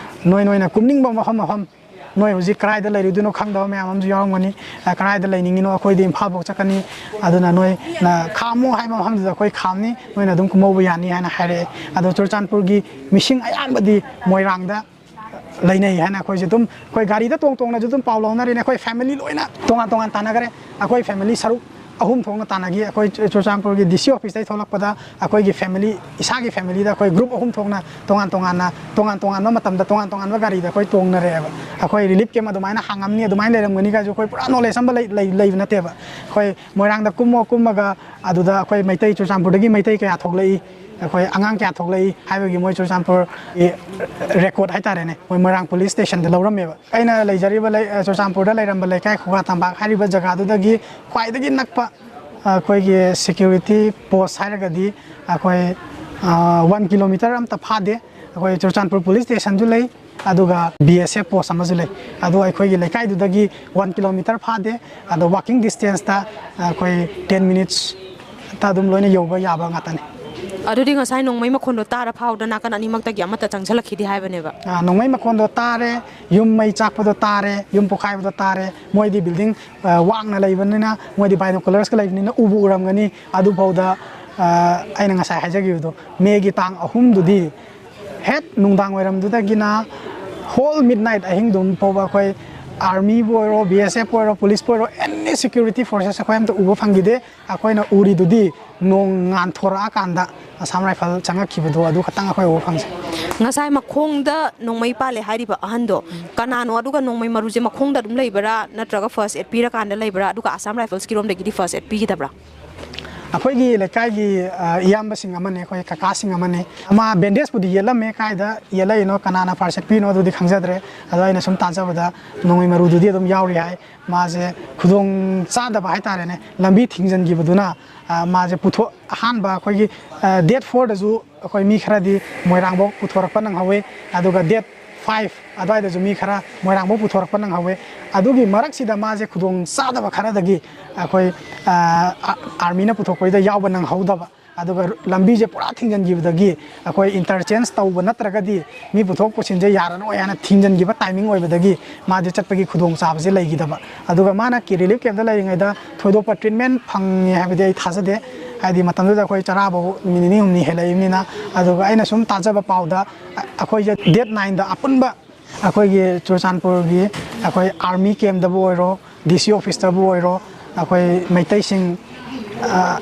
ꯅꯣꯏ ꯅꯣꯏꯅ ꯀꯨꯝꯅꯤꯡꯕ ꯃꯐꯝ ꯃꯐꯝ, ꯅꯣꯏ ꯍꯧꯖꯤꯛ ꯀꯗꯥꯏꯗ ꯂꯩꯔꯨꯗꯣꯏꯅꯣ ꯈꯪꯗꯕ ꯃꯌꯥꯝ ꯑꯃꯁꯨ ꯌꯥꯎꯔꯝꯒꯅꯤ꯫ ꯑ, ꯀꯗꯥꯏꯗ ꯂꯩꯅꯤꯡꯉꯤꯅꯣ? ꯑꯩꯈꯣꯏꯗꯤ ꯏꯝꯐꯥꯜ ꯐꯥꯎ ꯆꯠꯀꯅꯤ, ꯑꯗꯨꯅ ꯅꯣꯏꯅ ꯈꯥꯝꯃꯣ ꯍꯥꯏꯕ ꯃꯐꯝꯗꯨꯗ ꯑꯩꯈꯣꯏ ꯈꯥꯝꯅꯤ, ꯅꯣꯏꯅ ꯑꯗꯨꯝ ꯀꯨꯝꯍꯧꯕ ꯌꯥꯅꯤ ꯍꯥꯏꯅ ꯍꯥꯏꯔꯛꯑꯦ꯫ ꯑꯗꯣ ꯆꯨꯔꯆꯥꯟꯄꯨꯔꯒꯤ ꯃꯤꯁꯤꯡ ꯑꯌꯥꯝꯕꯗꯤ ꯃꯣꯏꯔꯥꯡꯗ ꯂꯩꯅꯩ ꯍꯥꯏꯅ ꯑꯩꯈꯣꯏꯁꯦ ꯑꯗꯨꯝ, ꯑꯩꯈꯣꯏ ꯒꯥꯔꯤꯗ ꯇꯣꯡ ꯇꯣꯡꯅꯁꯨ ꯑꯗꯨꯝ ꯄꯥꯎ ꯂꯧꯅꯔꯤꯅꯦ꯫ ꯑꯩꯈꯣꯏ ꯐꯦꯃꯤꯂꯤ ꯂꯣꯏꯅ ꯇꯣꯉꯥꯟ ꯇꯣꯉꯥꯟ ꯇꯥꯟꯅꯈ꯭ꯔꯦ꯫ ꯑꯩꯈꯣꯏ ꯐꯦꯃꯤꯂꯤ ꯁꯔꯨꯛ ꯑꯍꯨꯝ ꯊꯣꯛꯅ ꯇꯥꯟꯅꯈꯤ꯫ ꯑꯩꯈꯣꯏ ꯆꯨ-, ꯆꯨꯔꯆꯥꯟꯄꯨꯔꯒꯤ ꯗꯤ ꯁꯤ ꯑꯣꯐꯤꯁꯇꯒꯤ ꯊꯣꯛꯂꯛꯄꯗ ꯑꯩꯈꯣꯏꯒꯤ ꯐꯦꯃꯤꯂꯤ, ꯏꯁꯥꯒꯤ ꯐꯦꯃꯤꯂꯤꯗ ꯑꯩꯈꯣꯏ ꯒ꯭ꯔꯨꯞ ꯑꯍꯨꯝ ꯊꯣꯛꯅ ꯇꯣꯉꯥꯟ ꯇꯣꯉꯥꯟꯅ, ꯇꯣꯉꯥꯟ ꯇꯣꯉꯥꯟꯕ ꯃꯇꯝꯗ ꯇꯣꯉꯥꯟ ꯇꯣꯉꯥꯟꯕ ꯒꯥꯔꯤꯗ ꯑꯩꯈꯣꯏ ꯇꯣꯡꯅꯔꯛꯑꯦꯕ꯫ ꯑꯩꯈꯣꯏ ꯔꯤꯂꯤꯐ ꯀꯦꯝ ꯑꯗꯨꯃꯥꯏꯅ ꯍꯥꯡꯉꯝꯅꯤ, ꯑꯗꯨꯃꯥꯏꯅ ꯂꯩꯔꯝꯒꯅꯤ ꯀꯥꯏꯁꯨ ꯑꯩꯈꯣꯏ ꯄꯨꯔꯥ ꯅꯣꯂꯦꯖ ꯑꯃ ꯂꯩ-, ꯂꯩ-, ꯂꯩꯕ ꯅꯠꯇꯦꯕ꯫ ꯑꯩꯈꯣꯏ ꯃꯣꯏꯔꯥꯡꯗ ꯀꯨꯝꯃꯣ, ꯀꯨꯝꯃꯒ ꯑꯗꯨꯗ ꯑꯩꯈꯣꯏ ꯃꯩꯇꯩ, ꯆꯨꯔꯆꯥꯟꯄꯨꯔꯗꯒꯤ ꯃꯩꯇꯩ ꯀꯌꯥ ꯊꯣꯛꯂꯛꯏ, ꯑꯩꯈꯣꯏ ꯑꯉꯥꯡ ꯀꯌꯥ ꯊꯣꯛꯂꯛꯏ ꯍꯥꯏꯕꯒꯤ ꯃꯣꯏ ꯆꯨꯔꯆꯥꯟꯄꯨꯔꯒꯤ ꯔꯦꯀꯣꯔꯠ ꯍꯥꯏꯇꯥꯔꯦꯅꯦ, ꯃꯣꯏ ꯃꯣꯏꯔꯥꯡ ꯄꯨꯂꯤꯁ ꯁ꯭ꯇꯦꯁꯟꯗ ꯂꯧꯔꯝꯃꯦꯕ꯫ ꯑꯩꯅ ꯂꯩꯖꯔꯤꯕ ꯂꯩ-, ꯆꯨꯔꯆꯥꯟꯄꯨꯔꯗ ꯂꯩꯔꯝꯕ ꯂꯩꯀꯥꯏ ꯈꯨꯒꯥ ꯇꯝꯄꯥꯛ ꯍꯥꯏꯔꯤꯕ ꯖꯒꯥꯗꯨꯗꯒꯤ ꯈ꯭ꯋꯥꯏꯗꯒꯤ ꯅꯛꯄ ꯑꯩꯈꯣꯏꯒꯤ ꯁꯦꯀ꯭ꯌꯨꯔꯤꯇꯤ ꯄꯣꯁ ꯍꯥꯏꯔꯒꯗꯤ ꯑꯩꯈꯣꯏ, ꯑ, ꯋꯥꯟ ꯀꯤꯂꯣꯃꯤꯇꯔ ꯑꯝꯇ ꯐꯥꯗꯦ꯫ ꯑꯩꯈꯣꯏ ꯆꯨꯔꯆꯥꯟꯄꯨꯔ ꯄꯨꯂꯤꯁ ꯁ꯭ꯇꯦꯁꯟꯁꯨ ꯂꯩ, ꯑꯗꯨꯒ ꯕꯤ ꯑꯦꯁ ꯑꯦꯐ ꯄꯣꯁ ꯑꯃꯁꯨ ꯂꯩ꯫ ꯑꯗꯣ ꯑꯩꯈꯣꯏꯒꯤ ꯂꯩꯀꯥꯏꯗꯨꯗꯒꯤ ꯋꯥꯟ ꯀꯤꯂꯣꯃꯤꯇꯔ ꯐꯥꯗꯦ, ꯑꯗꯣ ꯋꯥꯀꯤꯡ ꯗꯤꯁꯇꯦꯟꯁꯇ ꯑꯩꯈꯣꯏ ꯇꯦꯟ ꯃꯤꯅꯤꯠꯁꯇ ꯑꯗꯨꯝ ꯂꯣꯏꯅ ꯌꯧꯕ ꯌꯥꯕ ꯉꯥꯛꯇꯅꯤ꯫ ꯑꯗꯨꯗꯤ ꯉꯁꯥꯏ ꯅꯣꯡꯃꯩ ꯃꯈꯣꯟꯗꯣ ꯇꯥꯔ ꯐꯥꯎꯗ ꯅꯥꯀꯟ ꯑꯅꯤꯃꯛꯇꯒꯤ ꯑꯃꯠꯇ ꯆꯪꯁꯤꯜꯂꯛꯈꯤꯗꯦ ꯍꯥꯏꯕꯅꯦꯕ꯫ ꯑ, ꯅꯣꯡꯃꯩ ꯃꯈꯣꯟꯗꯣ ꯇꯥꯔꯦ, ꯌꯨꯝ ꯃꯩ ꯆꯥꯛꯄꯗꯣ ꯇꯥꯔꯦ, ꯌꯨꯝ ꯄꯣꯈꯥꯏꯕꯗꯣ ꯇꯥꯔꯦ꯫ ꯃꯣꯏꯗꯤ ꯕꯤꯜꯗꯤꯡ, ꯑ, ꯋꯥꯡꯅ ꯂꯩꯕꯅꯤꯅ, ꯃꯣꯏꯗꯤ ꯕꯥꯏꯅꯣꯀꯨꯂꯔꯁꯀ ꯂꯩꯕꯅꯤꯅ ꯎꯕꯨ ꯎꯔꯝꯒꯅꯤ꯫ ꯑꯗꯨꯐꯥꯎꯗ, ꯑ, ꯑꯩꯅ ꯉꯁꯥꯏ ꯍꯥꯏꯖꯈꯤꯕꯗꯣ, ꯃꯦꯒꯤ ꯇꯥꯡ ꯑꯍꯨꯝꯗꯨꯗꯤ ꯍꯦꯛ ꯅꯨꯡꯗꯥꯡ ꯋꯥꯏꯔꯝꯗꯨꯗꯒꯤꯅ ꯍꯣꯜ ꯃꯤꯗ ꯅꯥꯏꯠ ꯑꯍꯤꯡꯗꯨꯝ ꯐꯥꯎꯕ ꯑꯩꯈꯣꯏ ꯑꯥꯔꯃꯤꯕꯨ ꯑꯣꯏꯔꯣ, ꯕꯤ ꯑꯦꯁ ꯑꯦꯐꯄꯨ ꯑꯣꯏꯔꯣ, ꯄꯨꯂꯤꯁꯄꯨ ꯑꯣꯏꯔꯣ, ꯑꯦꯅꯤ ꯁꯦꯀ꯭ꯌꯨꯔꯤꯇꯤ ꯐꯣꯔꯁꯦꯁ ꯑꯩꯈꯣꯏ ꯑꯝꯇ ꯎꯕ ꯐꯪꯈꯤꯗꯦ꯫ ꯑꯩꯈꯣꯏꯅ ꯎꯔꯤꯗꯨꯗꯤ ꯅꯣꯡ ꯉꯥꯟꯊꯣꯔꯛꯑꯀꯥꯟꯗ ꯑꯁꯥꯝ ꯔꯥꯏꯐꯜ ꯆꯪꯉꯛꯈꯤꯕꯗꯣ, ꯑꯗꯨ ꯈꯛꯇꯪ ꯑꯩꯈꯣꯏ ꯎꯕ ꯐꯪꯖꯩ꯫ ꯉꯁꯥꯏ ꯃꯈꯣꯡꯗ ꯅꯣꯡꯃꯩ ꯄꯥꯜꯂꯦ ꯍꯥꯏꯔꯤꯕ ꯑꯍꯟꯗꯣ ꯀꯅꯥꯅꯣ? ꯑꯗꯨꯒ ꯅꯣꯡꯃꯩ ꯃꯔꯨꯁꯦ ꯃꯈꯣꯡꯗ ꯑꯗꯨꯝ ꯂꯩꯕ꯭ꯔꯥ, ꯅꯠꯇ꯭ꯔꯒ ꯐꯥꯔꯁ ꯑꯦꯗ ꯄꯤꯔꯀꯥꯟꯗ ꯂꯩꯕ꯭ꯔꯥ, ꯑꯗꯨꯒ ꯑꯁꯥꯝ ꯔꯥꯏꯐꯜꯁꯀꯤꯔꯣꯝꯗꯒꯤꯗꯤ ꯐꯥꯔꯁ ꯑꯦꯗ ꯄꯤꯈꯤꯗꯕ꯭ꯔꯥ? ꯑꯩꯈꯣꯏꯒꯤ ꯂꯩꯀꯥꯏꯒꯤ, ꯑ, ꯏꯌꯥꯝꯕꯁꯤꯡ ꯑꯃꯅꯤ, ꯑꯩꯈꯣꯏ ꯀꯀꯥꯁꯤꯡ ꯑꯃꯅꯤ꯫ ꯑꯃ ꯕꯦꯟꯗꯦꯖꯄꯨꯗꯤ ꯌꯦꯠꯂꯝꯃꯦ, ꯀꯥꯏꯗ ꯌꯦꯠꯂꯛꯏꯅꯣ, ꯀꯅꯥꯅ ꯐꯥꯔꯁ ꯑꯦꯗ ꯄꯤꯅꯣ, ꯑꯗꯨꯗꯤ ꯈꯪꯖꯗ꯭ꯔꯦ꯫ ꯑꯗꯣ ꯑꯩꯅ ꯁꯨꯝ ꯇꯥꯖꯕꯗ ꯅꯣꯡꯃꯩ ꯃꯔꯨꯗꯨꯗꯤ ꯑꯗꯨꯝ ꯌꯥꯎꯔꯤ ꯍꯥꯏ꯫ ꯃꯥꯁꯦ ꯈꯨꯗꯣꯡ ꯆꯥꯗꯕ ꯍꯥꯏꯇꯥꯔꯦꯅꯦ, ꯂꯝꯕꯤ ꯊꯤꯡꯖꯤꯟꯈꯤꯕꯗꯨꯅ, ꯑ, ꯃꯥꯁꯦ ꯄꯨꯊꯣꯛ-, ꯑꯍꯥꯟꯕ ꯑꯩꯈꯣꯏꯒꯤ, ꯑ, ꯗꯦꯠ ꯐꯣꯔꯗꯁꯨ ꯑꯩꯈꯣꯏ ꯃꯤ ꯈꯔꯗꯤ ꯃꯣꯏꯔꯥꯡꯐꯧ ꯄꯨꯊꯣꯔꯛꯄ ꯅꯪꯍꯧꯋꯤ꯫ ꯑꯗꯨꯒ ꯗꯦꯠ ꯐꯥꯏꯚ ꯑꯗꯨꯋꯥꯏꯗꯁꯨ ꯃꯤ ꯈꯔ ꯃꯣꯏꯔꯥꯡꯐꯧ ꯄꯨꯊꯣꯔꯛꯄ ꯅꯪꯍꯧꯋꯤ꯫ ꯑꯗꯨꯒꯤ ꯃꯔꯛꯁꯤꯗ ꯃꯥꯁꯦ ꯈꯨꯗꯣꯡ ꯆꯥꯗꯕ ꯈꯔꯗꯒꯤ ꯑꯩꯈꯣꯏ, ꯑ, ꯑ, ꯑꯥꯔꯃꯤꯅ ꯄꯨꯊꯣꯛꯄꯩꯗ ꯌꯥꯎꯕ ꯅꯪꯍꯧꯗꯕ, ꯑꯗꯨꯒ ꯂꯝꯕꯤꯁꯦ ꯄꯨꯔꯥ ꯊꯤꯡꯖꯤꯟꯈꯤꯕꯗꯒꯤ ꯑꯩꯈꯣꯏ ꯏꯟꯇꯔꯆꯦꯟꯖ ꯇꯧꯕ ꯅꯠꯇ꯭ꯔꯒꯗꯤ ꯃꯤ ꯄꯨꯊꯣꯛ ꯄꯨꯁꯤꯟꯁꯦ ꯌꯥꯔꯔꯣꯏ ꯍꯥꯏꯅ ꯊꯤꯡꯖꯤꯟꯈꯤꯕ ꯇꯥꯏꯃꯤꯡ ꯑꯣꯏꯕꯗꯒꯤ ꯃꯥꯗꯤ ꯆꯠꯄꯒꯤ ꯈꯨꯗꯣꯡꯆꯥꯕꯁꯦ ꯂꯩꯈꯤꯗꯕ꯫ ꯑꯗꯨꯒ ꯃꯥꯅ ꯀꯤ ꯔꯤꯂꯤꯐ ꯀꯦꯝꯞꯇ ꯂꯩꯔꯤꯉꯩꯗ ꯊꯣꯏꯗꯣꯛꯄ ꯇ꯭ꯔꯤꯠꯃꯦꯟ ꯐꯪꯉꯦ ꯍꯥꯏꯕꯗꯤ ꯑꯩ ꯊꯥꯖꯗꯦ꯫ ꯍꯥꯏꯗꯤ ꯃꯇꯝꯗꯨꯗ ꯑꯩꯈꯣꯏ ꯆꯔꯥꯐꯧ ꯅꯨꯃꯤꯠ ꯅꯤꯅꯤ ꯍꯨꯝꯅꯤ ꯍꯦꯜꯂꯛꯏꯕꯅꯤꯅ꯫ ꯑꯗꯨꯒ ꯑꯩꯅ ꯁꯨꯝ ꯇꯥꯖꯕ ꯄꯥꯎꯗ, ꯑ-, ꯑꯩꯈꯣꯏꯁꯦ ꯗꯦꯠ ꯅꯥꯏꯟꯗ ꯑꯄꯨꯟꯕ ꯑꯩꯈꯣꯏꯒꯤ ꯆꯨꯔꯆꯥꯟꯄꯨꯔꯒꯤ ꯑꯩꯈꯣꯏ ꯑꯥꯔꯃꯤ ꯀꯦꯝꯗꯕꯨ ꯑꯣꯏꯔꯣ, ꯗꯤ ꯁꯤ ꯑꯣꯐꯤꯁꯇꯕꯨ ꯑꯣꯏꯔꯣ, ꯑꯩꯈꯣꯏ ꯃꯩꯇꯩꯁꯤꯡ, ꯑ,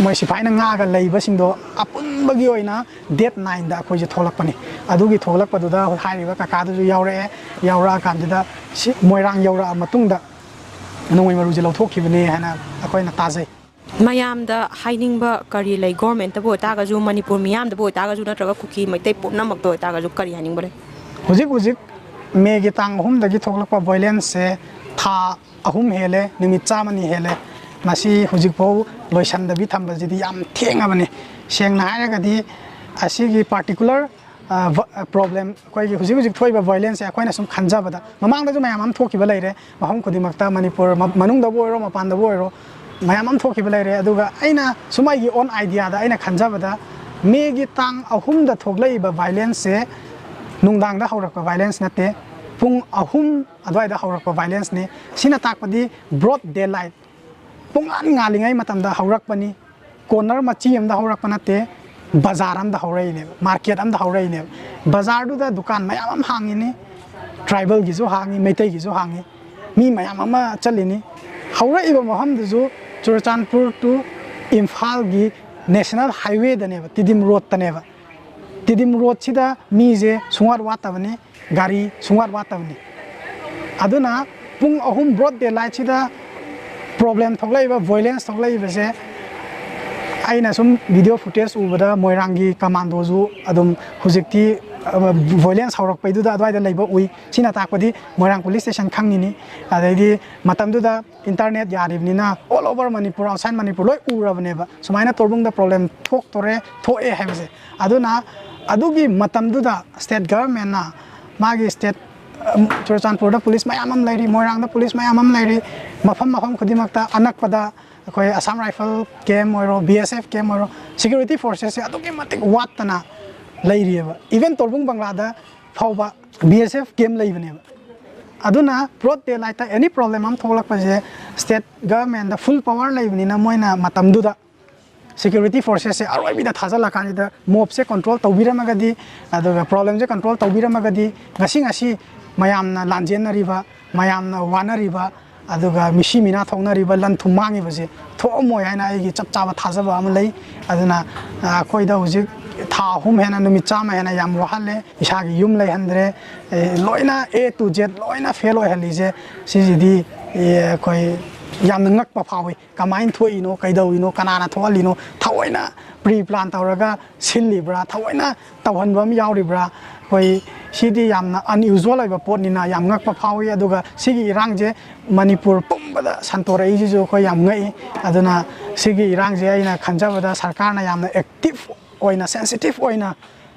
ꯃꯣꯏ ꯁꯤꯐꯥꯏꯅ ꯉꯥꯛꯑꯒ ꯂꯩꯕꯁꯤꯡꯗꯣ ꯑꯄꯨꯟꯕꯒꯤ ꯑꯣꯏꯅ ꯗꯦꯠ ꯅꯥꯏꯟꯗ ꯑꯩꯈꯣꯏꯁꯦ ꯊꯣꯛꯂꯛꯄꯅꯤ꯫ ꯑꯗꯨꯒꯤ ꯊꯣꯛꯂꯛꯄꯗꯨꯗ ꯍꯥꯏꯔꯤꯕ ꯀꯀꯥꯗꯨꯁꯨ ꯌꯥꯎꯔꯛꯑꯦ꯫ ꯌꯥꯎꯔꯛꯑꯀꯥꯟꯁꯤꯗ ꯁꯤ ꯃꯣꯏꯔꯥꯡ ꯌꯧꯔꯛꯑ ꯃꯇꯨꯡꯗ ꯅꯣꯡꯃꯩ ꯃꯔꯨꯁꯦ ꯂꯧꯊꯣꯛꯈꯤꯕꯅꯤ ꯍꯥꯏꯅ ꯑꯩꯈꯣꯏꯅ ꯇꯥꯖꯩ꯫ ꯃꯌꯥꯝꯗ ꯍꯥꯏꯅꯤꯡꯕ ꯀꯔꯤ ꯂꯩ? ꯒꯣꯔꯃꯦꯟꯇꯕꯨ ꯑꯣꯏꯇꯥꯔꯒꯁꯨ, ꯃꯅꯤꯄꯨꯔ ꯃꯤꯌꯥꯝꯗꯕꯨ ꯑꯣꯏꯇꯥꯔꯒꯁꯨ, ꯅꯠꯇ꯭ꯔꯒ ꯀꯨꯀꯤ ꯃꯩꯇꯩ ꯄꯨꯝꯅꯃꯛꯇ ꯑꯣꯏꯇꯥꯔꯒꯁꯨ ꯀꯔꯤ ꯍꯥꯏꯅꯤꯡꯕ ꯂꯩ? ꯍꯧꯖꯤꯛ ꯍꯧꯖꯤꯛ ꯃꯦꯒꯤ ꯇꯥꯡ ꯑꯍꯨꯝꯗꯒꯤ ꯊꯣꯛꯂꯛꯄ ꯚꯥꯏꯑꯣꯂꯦꯟꯁꯁꯦ ꯊꯥ ꯑꯍꯨꯝ ꯍꯦꯜꯂꯦ, ꯅꯨꯃꯤꯠ ꯆꯥꯝꯃꯅꯤ ꯍꯦꯜꯂꯦ꯫ ꯃꯁꯤ ꯍꯧꯖꯤꯛꯐꯥꯎ ꯂꯣꯏꯁꯤꯟꯗꯕꯤ ꯊꯝꯕꯁꯤꯗꯤ ꯌꯥꯝ ꯊꯦꯡꯉꯕꯅꯤ꯫ ꯁꯦꯡꯅ ꯍꯥꯏꯔꯒꯗꯤ ꯑꯁꯤꯒꯤ ꯄꯥꯔꯇꯤꯀꯨꯂꯔ, ꯑ, ꯚ-, ꯑ, ꯄ꯭ꯔꯣꯕ꯭ꯂꯦꯝ, ꯑꯩꯈꯣꯏꯒꯤ ꯍꯧꯖꯤꯛ ꯍꯧꯖꯤꯛ ꯊꯣꯛꯏꯕ ꯚꯥꯏꯑꯣꯂꯦꯟꯁꯁꯦ ꯑꯩꯈꯣꯏꯅ ꯁꯨꯝ ꯈꯟꯖꯕꯗ, ꯃꯃꯥꯡꯗꯁꯨ ꯃꯌꯥꯝ ꯑꯃ ꯊꯣꯛꯈꯤꯕ ꯂꯩꯔꯦ꯫ ꯃꯐꯝ ꯈꯨꯗꯤꯡꯃꯛꯇ, ꯃꯅꯤꯄꯨꯔ ꯃ-, ꯃꯅꯨꯡꯗꯕꯨ ꯑꯣꯏꯔꯣ, ꯃꯄꯥꯟꯗꯕꯨ ꯑꯣꯏꯔꯣ, ꯃꯌꯥꯝ ꯑꯃ ꯊꯣꯛꯈꯤꯕ ꯂꯩꯔꯦ꯫ ꯑꯗꯨꯒ ꯑꯩꯅ ꯁꯨꯝ ꯑꯩꯒꯤ ꯑꯣꯟ ꯑꯥꯏꯗꯤꯌꯥꯗ ꯑꯩꯅ ꯈꯟꯖꯕꯗ, ꯃꯦꯒꯤ ꯇꯥꯡ ꯑꯍꯨꯝꯗ ꯊꯣꯛꯂꯛꯏꯕ ꯚꯥꯏꯂꯦꯟꯁꯁꯦ ꯅꯨꯡꯗꯥꯡꯗ ꯍꯧꯔꯛꯄ ꯚꯥꯏꯂꯦꯟꯁ ꯅꯠꯇꯦ, ꯄꯨꯡ ꯑꯍꯨꯝ ꯑꯗꯨꯋꯥꯏꯗ ꯍꯧꯔꯛꯄ ꯚꯥꯏꯂꯦꯟꯁꯅꯤ꯫ ꯁꯤꯅ ꯇꯥꯛꯄꯗꯤ ꯕ꯭ꯔꯣꯗ ꯗꯦ ꯂꯥꯏꯠ, ꯄꯨꯡꯉꯥꯟ ꯉꯥꯜꯂꯤꯉꯩ ꯃꯇꯝꯗ ꯍꯧꯔꯛꯄꯅꯤ꯫ ꯀꯣꯔꯅꯔ ꯃꯆꯤ ꯑꯃꯗ ꯍꯧꯔꯛꯄ ꯅꯠꯇꯦ, ꯕꯖꯥꯔ ꯑꯃꯗ ꯍꯧꯔꯛꯏꯅꯦꯕ, ꯃꯥꯔꯀꯦꯠ ꯑꯃꯗ ꯍꯧꯔꯛꯏꯅꯦꯕ꯫ ꯕꯖꯥꯔꯗꯨꯗ ꯗꯨꯀꯥꯟ ꯃꯌꯥꯝ ꯑꯃ ꯍꯥꯡꯉꯤꯅꯤ, ꯇ꯭ꯔꯥꯏꯕꯦꯜꯒꯤꯁꯨ ꯍꯥꯡꯉꯤ, ꯃꯩꯇꯩꯒꯤꯁꯨ ꯍꯥꯡꯉꯤ, ꯃꯤ ꯃꯌꯥꯝ ꯑꯃ ꯆꯠꯂꯤꯅꯤ꯫ ꯍꯧꯔꯛꯏꯕ ꯃꯐꯝꯗꯨꯁꯨ ꯆꯨꯔꯆꯥꯟꯄꯨꯔ to ꯏꯝꯐꯥꯜꯒꯤ ꯅꯦꯁꯅꯦꯜ ꯍꯥꯏꯋꯦꯗꯅꯦꯕ, ꯇꯤꯗꯤꯝ ꯔꯣꯗꯇꯅꯦꯕ꯫ ꯇꯤꯗꯤꯝ ꯔꯣꯗꯁꯤꯗ ꯃꯤꯁꯦ ꯁꯨꯡꯋꯥꯠ ꯋꯥꯠꯇꯕꯅꯤ, ꯒꯥꯔꯤ ꯁꯨꯡꯋꯥꯠ ꯋꯥꯠꯇꯕꯅꯤ꯫ ꯑꯗꯨꯅ ꯄꯨꯡ ꯑꯍꯨꯝ ꯕ꯭ꯔꯣꯗ ꯗꯦ ꯂꯥꯏꯠꯁꯤꯗ ꯄ꯭ꯔꯣꯕ꯭ꯂꯦꯝ ꯊꯣꯛꯂꯛꯏꯕ, ꯚꯣꯏꯂꯦꯟꯁ ꯊꯣꯛꯂꯛꯏꯕꯁꯦ, ꯑꯩꯅ ꯁꯨꯝ ꯚꯤꯗꯤꯑꯣ ꯐꯨꯇꯦꯖ ꯎꯕꯗ ꯃꯣꯏꯔꯥꯡꯒꯤ ꯀꯃꯥꯟꯗꯣꯁꯨ ꯑꯗꯨꯝ ꯍꯧꯖꯤꯛꯇꯤ ꯚꯣꯏꯂꯦꯟꯁ ꯍꯧꯔꯛꯄꯩꯗꯨꯗ ꯑꯗꯨꯋꯥꯏꯗ ꯂꯩꯕ ꯎꯏ꯫ ꯁꯤꯅ ꯇꯥꯛꯄꯗꯤ ꯃꯣꯏꯔꯥꯡ ꯄꯨꯂꯤꯁ ꯁ꯭ꯇꯦꯁꯟ ꯈꯪꯉꯤꯅꯤ꯫ ꯑꯗꯩꯗꯤ ꯃꯇꯝꯗꯨꯗ internet ꯌꯥꯔꯤꯕꯅꯤꯅ all over Manipur, outside Manipur ꯂꯣꯏ ꯎꯔꯕꯅꯦꯕ, ꯁꯨꯃꯥꯏꯅ ꯇꯣꯔꯕꯨꯡꯗ ꯄ꯭ꯔꯣꯕ꯭ꯂꯦꯝ ꯊꯣꯛꯇꯣꯔꯦ, ꯊꯣꯛꯑꯦ ꯍꯥꯏꯕꯁꯦ꯫ ꯑꯗꯨꯅ ꯑꯗꯨꯒꯤ ꯃꯇꯝꯗꯨꯗ ꯁ꯭ꯇꯦꯠ ꯒꯚꯔꯟꯃꯦꯟꯅ ꯃꯥꯒꯤ ꯁ꯭ꯇꯦꯠ, ꯆꯨꯔꯆꯥꯟꯄꯨꯔꯗ ꯄꯨꯂꯤꯁ ꯃꯌꯥꯝ ꯑꯃ ꯂꯩꯔꯤ, ꯃꯣꯏꯔꯥꯡꯗ ꯄꯨꯂꯤꯁ ꯃꯌꯥꯝ ꯑꯃ ꯂꯩꯔꯤ, ꯃꯐꯝ ꯃꯐꯝ ꯈꯨꯗꯤꯡꯃꯛꯇ ꯑꯅꯛꯄꯗ ꯑꯩꯈꯣꯏ ꯑꯁꯥꯝ ꯔꯥꯏꯐꯜ ꯀꯦꯝ ꯑꯣꯏꯔꯣ, ꯕꯤ ꯑꯦꯁ ꯑꯦꯐ ꯀꯦꯝ ꯑꯣꯏꯔꯣ, ꯁꯦꯀ꯭ꯌꯨꯔꯤꯇꯤ ꯐꯣꯔꯁꯦꯁꯁꯦ ꯑꯗꯨꯛꯀꯤ ꯃꯇꯤꯛ ꯋꯥꯠꯇꯅ ꯂꯩꯔꯤꯑꯕ꯫ ꯏꯚꯟ ꯇꯣꯔꯕꯨꯡ ꯕꯪꯒ꯭ꯂꯥꯗ ꯐꯥꯎꯕ ꯕꯤ ꯑꯦꯁ ꯑꯦꯐ ꯀꯦꯝ ꯂꯩꯕꯅꯦꯕ꯫ ꯑꯗꯨꯅ ꯕ꯭ꯔꯣꯗ ꯗꯦ ꯂꯥꯏꯠꯇ ꯑꯦꯅꯤ ꯄ꯭ꯔꯣꯕ꯭ꯂꯦꯝ ꯑꯃ ꯊꯣꯛꯂꯛꯄꯁꯦ ꯁ꯭ꯇꯦꯠ ꯒꯚꯔꯟꯃꯦꯟꯗ ꯐꯨꯜ ꯄꯋꯥꯔ ꯂꯩꯕꯅꯤꯅ ꯃꯣꯏꯅ ꯃꯇꯝꯗꯨꯗ ꯁꯦꯀ꯭ꯌꯨꯔꯤꯇꯤ ꯐꯣꯔꯁꯦꯁꯁꯦ ꯑꯔꯣꯏꯕꯤꯗ ꯊꯥꯖꯤꯜꯂꯀꯥꯟꯁꯤꯗ ꯃꯣꯞꯁꯦ ꯀꯟꯇ꯭ꯔꯣꯜ ꯇꯧꯕꯤꯔꯝꯃꯒꯗꯤ, ꯑꯗꯨꯒ ꯄ꯭ꯔꯣꯕ꯭ꯂꯦꯝꯁꯦ ꯀꯟꯇ꯭ꯔꯣꯜ ꯇꯧꯕꯤꯔꯝꯃꯒꯗꯤ ꯉꯁꯤ, ꯉꯁꯤ ꯃꯌꯥꯝꯅ ꯂꯥꯟꯖꯦꯟꯅꯔꯤꯕ, ꯃꯌꯥꯝꯅ ꯋꯥꯅꯔꯤꯕ, ꯑꯗꯨꯒ ꯃꯤꯁꯤ ꯃꯤꯅꯥ ꯊꯣꯛꯅꯔꯤꯕ, ꯂꯟ ꯊꯨꯝ ꯃꯥꯡꯉꯤꯕꯁꯦ ꯊꯣꯛꯑꯝꯃꯣꯏ ꯍꯥꯏꯅ ꯑꯩꯒꯤ ꯆꯞ ꯆꯥꯕ ꯊꯥꯖꯕ ꯑꯃ ꯂꯩ꯫ ꯑꯗꯨꯅ, ꯑ, ꯑꯩꯈꯣꯏꯗ ꯍꯧꯖꯤꯛ ꯊꯥ ꯑꯍꯨꯝ ꯍꯦꯟꯅ, ꯅꯨꯃꯤꯠ ꯆꯥꯝꯃ ꯍꯦꯟꯅ ꯌꯥꯝ ꯋꯥꯍꯜꯂꯦ, ꯏꯁꯥꯒꯤ ꯌꯨꯝ ꯂꯩꯍꯟꯗ꯭ꯔꯦ, ꯑꯦ, ꯂꯣꯏꯅ A to Z ꯂꯣꯏꯅ ꯐꯦꯜ ꯑꯣꯏꯍꯜꯂꯤꯁꯦ, ꯁꯤꯁꯤꯗꯤ, ꯑꯦ, ꯑꯩꯈꯣꯏ ꯌꯥꯝꯅ ꯉꯛꯄ ꯐꯥꯎꯏ꯫ ꯀꯃꯥꯏꯅ ꯊꯣꯛꯏꯅꯣ, ꯀꯩꯗꯧꯔꯤꯅꯣ, ꯀꯅꯥꯅ ꯊꯣꯛꯍꯜꯂꯤꯅꯣ, ꯊꯑꯣꯏꯅ ꯄ꯭ꯔꯤ ꯄ꯭ꯂꯥꯟ ꯇꯧꯔꯒ ꯁꯤꯜꯂꯤꯕ꯭ꯔꯥ, ꯊꯑꯣꯏꯅ ꯇꯧꯍꯟꯕ ꯑꯃ ꯌꯥꯎꯔꯤꯕ꯭ꯔꯥ? ꯑꯩꯈꯣꯏ ꯁꯤꯗꯤ ꯌꯥꯝꯅ ꯑꯟꯌꯨꯖ꯭ꯋꯦꯜ ꯑꯣꯏꯕ ꯄꯣꯠꯅꯤꯅ ꯌꯥꯝ ꯉꯛꯄ ꯐꯥꯎꯏ꯫ ꯑꯗꯨꯒ ꯁꯤꯒꯤ ꯏꯔꯥꯡꯁꯦ ꯃꯅꯤꯄꯨꯔ ꯄꯨꯝꯕꯗ ꯁꯟꯇꯣꯔꯛꯏꯁꯤꯁꯨ ꯑꯩꯈꯣꯏ ꯌꯥꯝ ꯉꯛꯏ꯫ ꯑꯗꯨꯅ ꯁꯤꯒꯤ ꯏꯔꯥꯡꯁꯦ ꯑꯩꯅ ꯈꯟꯖꯕꯗ ꯁꯔꯀꯥꯔꯅ ꯌꯥꯝꯅ ꯑꯦꯛꯇꯤꯚ ꯑꯣꯏꯅ, ꯁꯦꯟꯁꯤꯇꯤꯚ ꯑꯣꯏꯅ,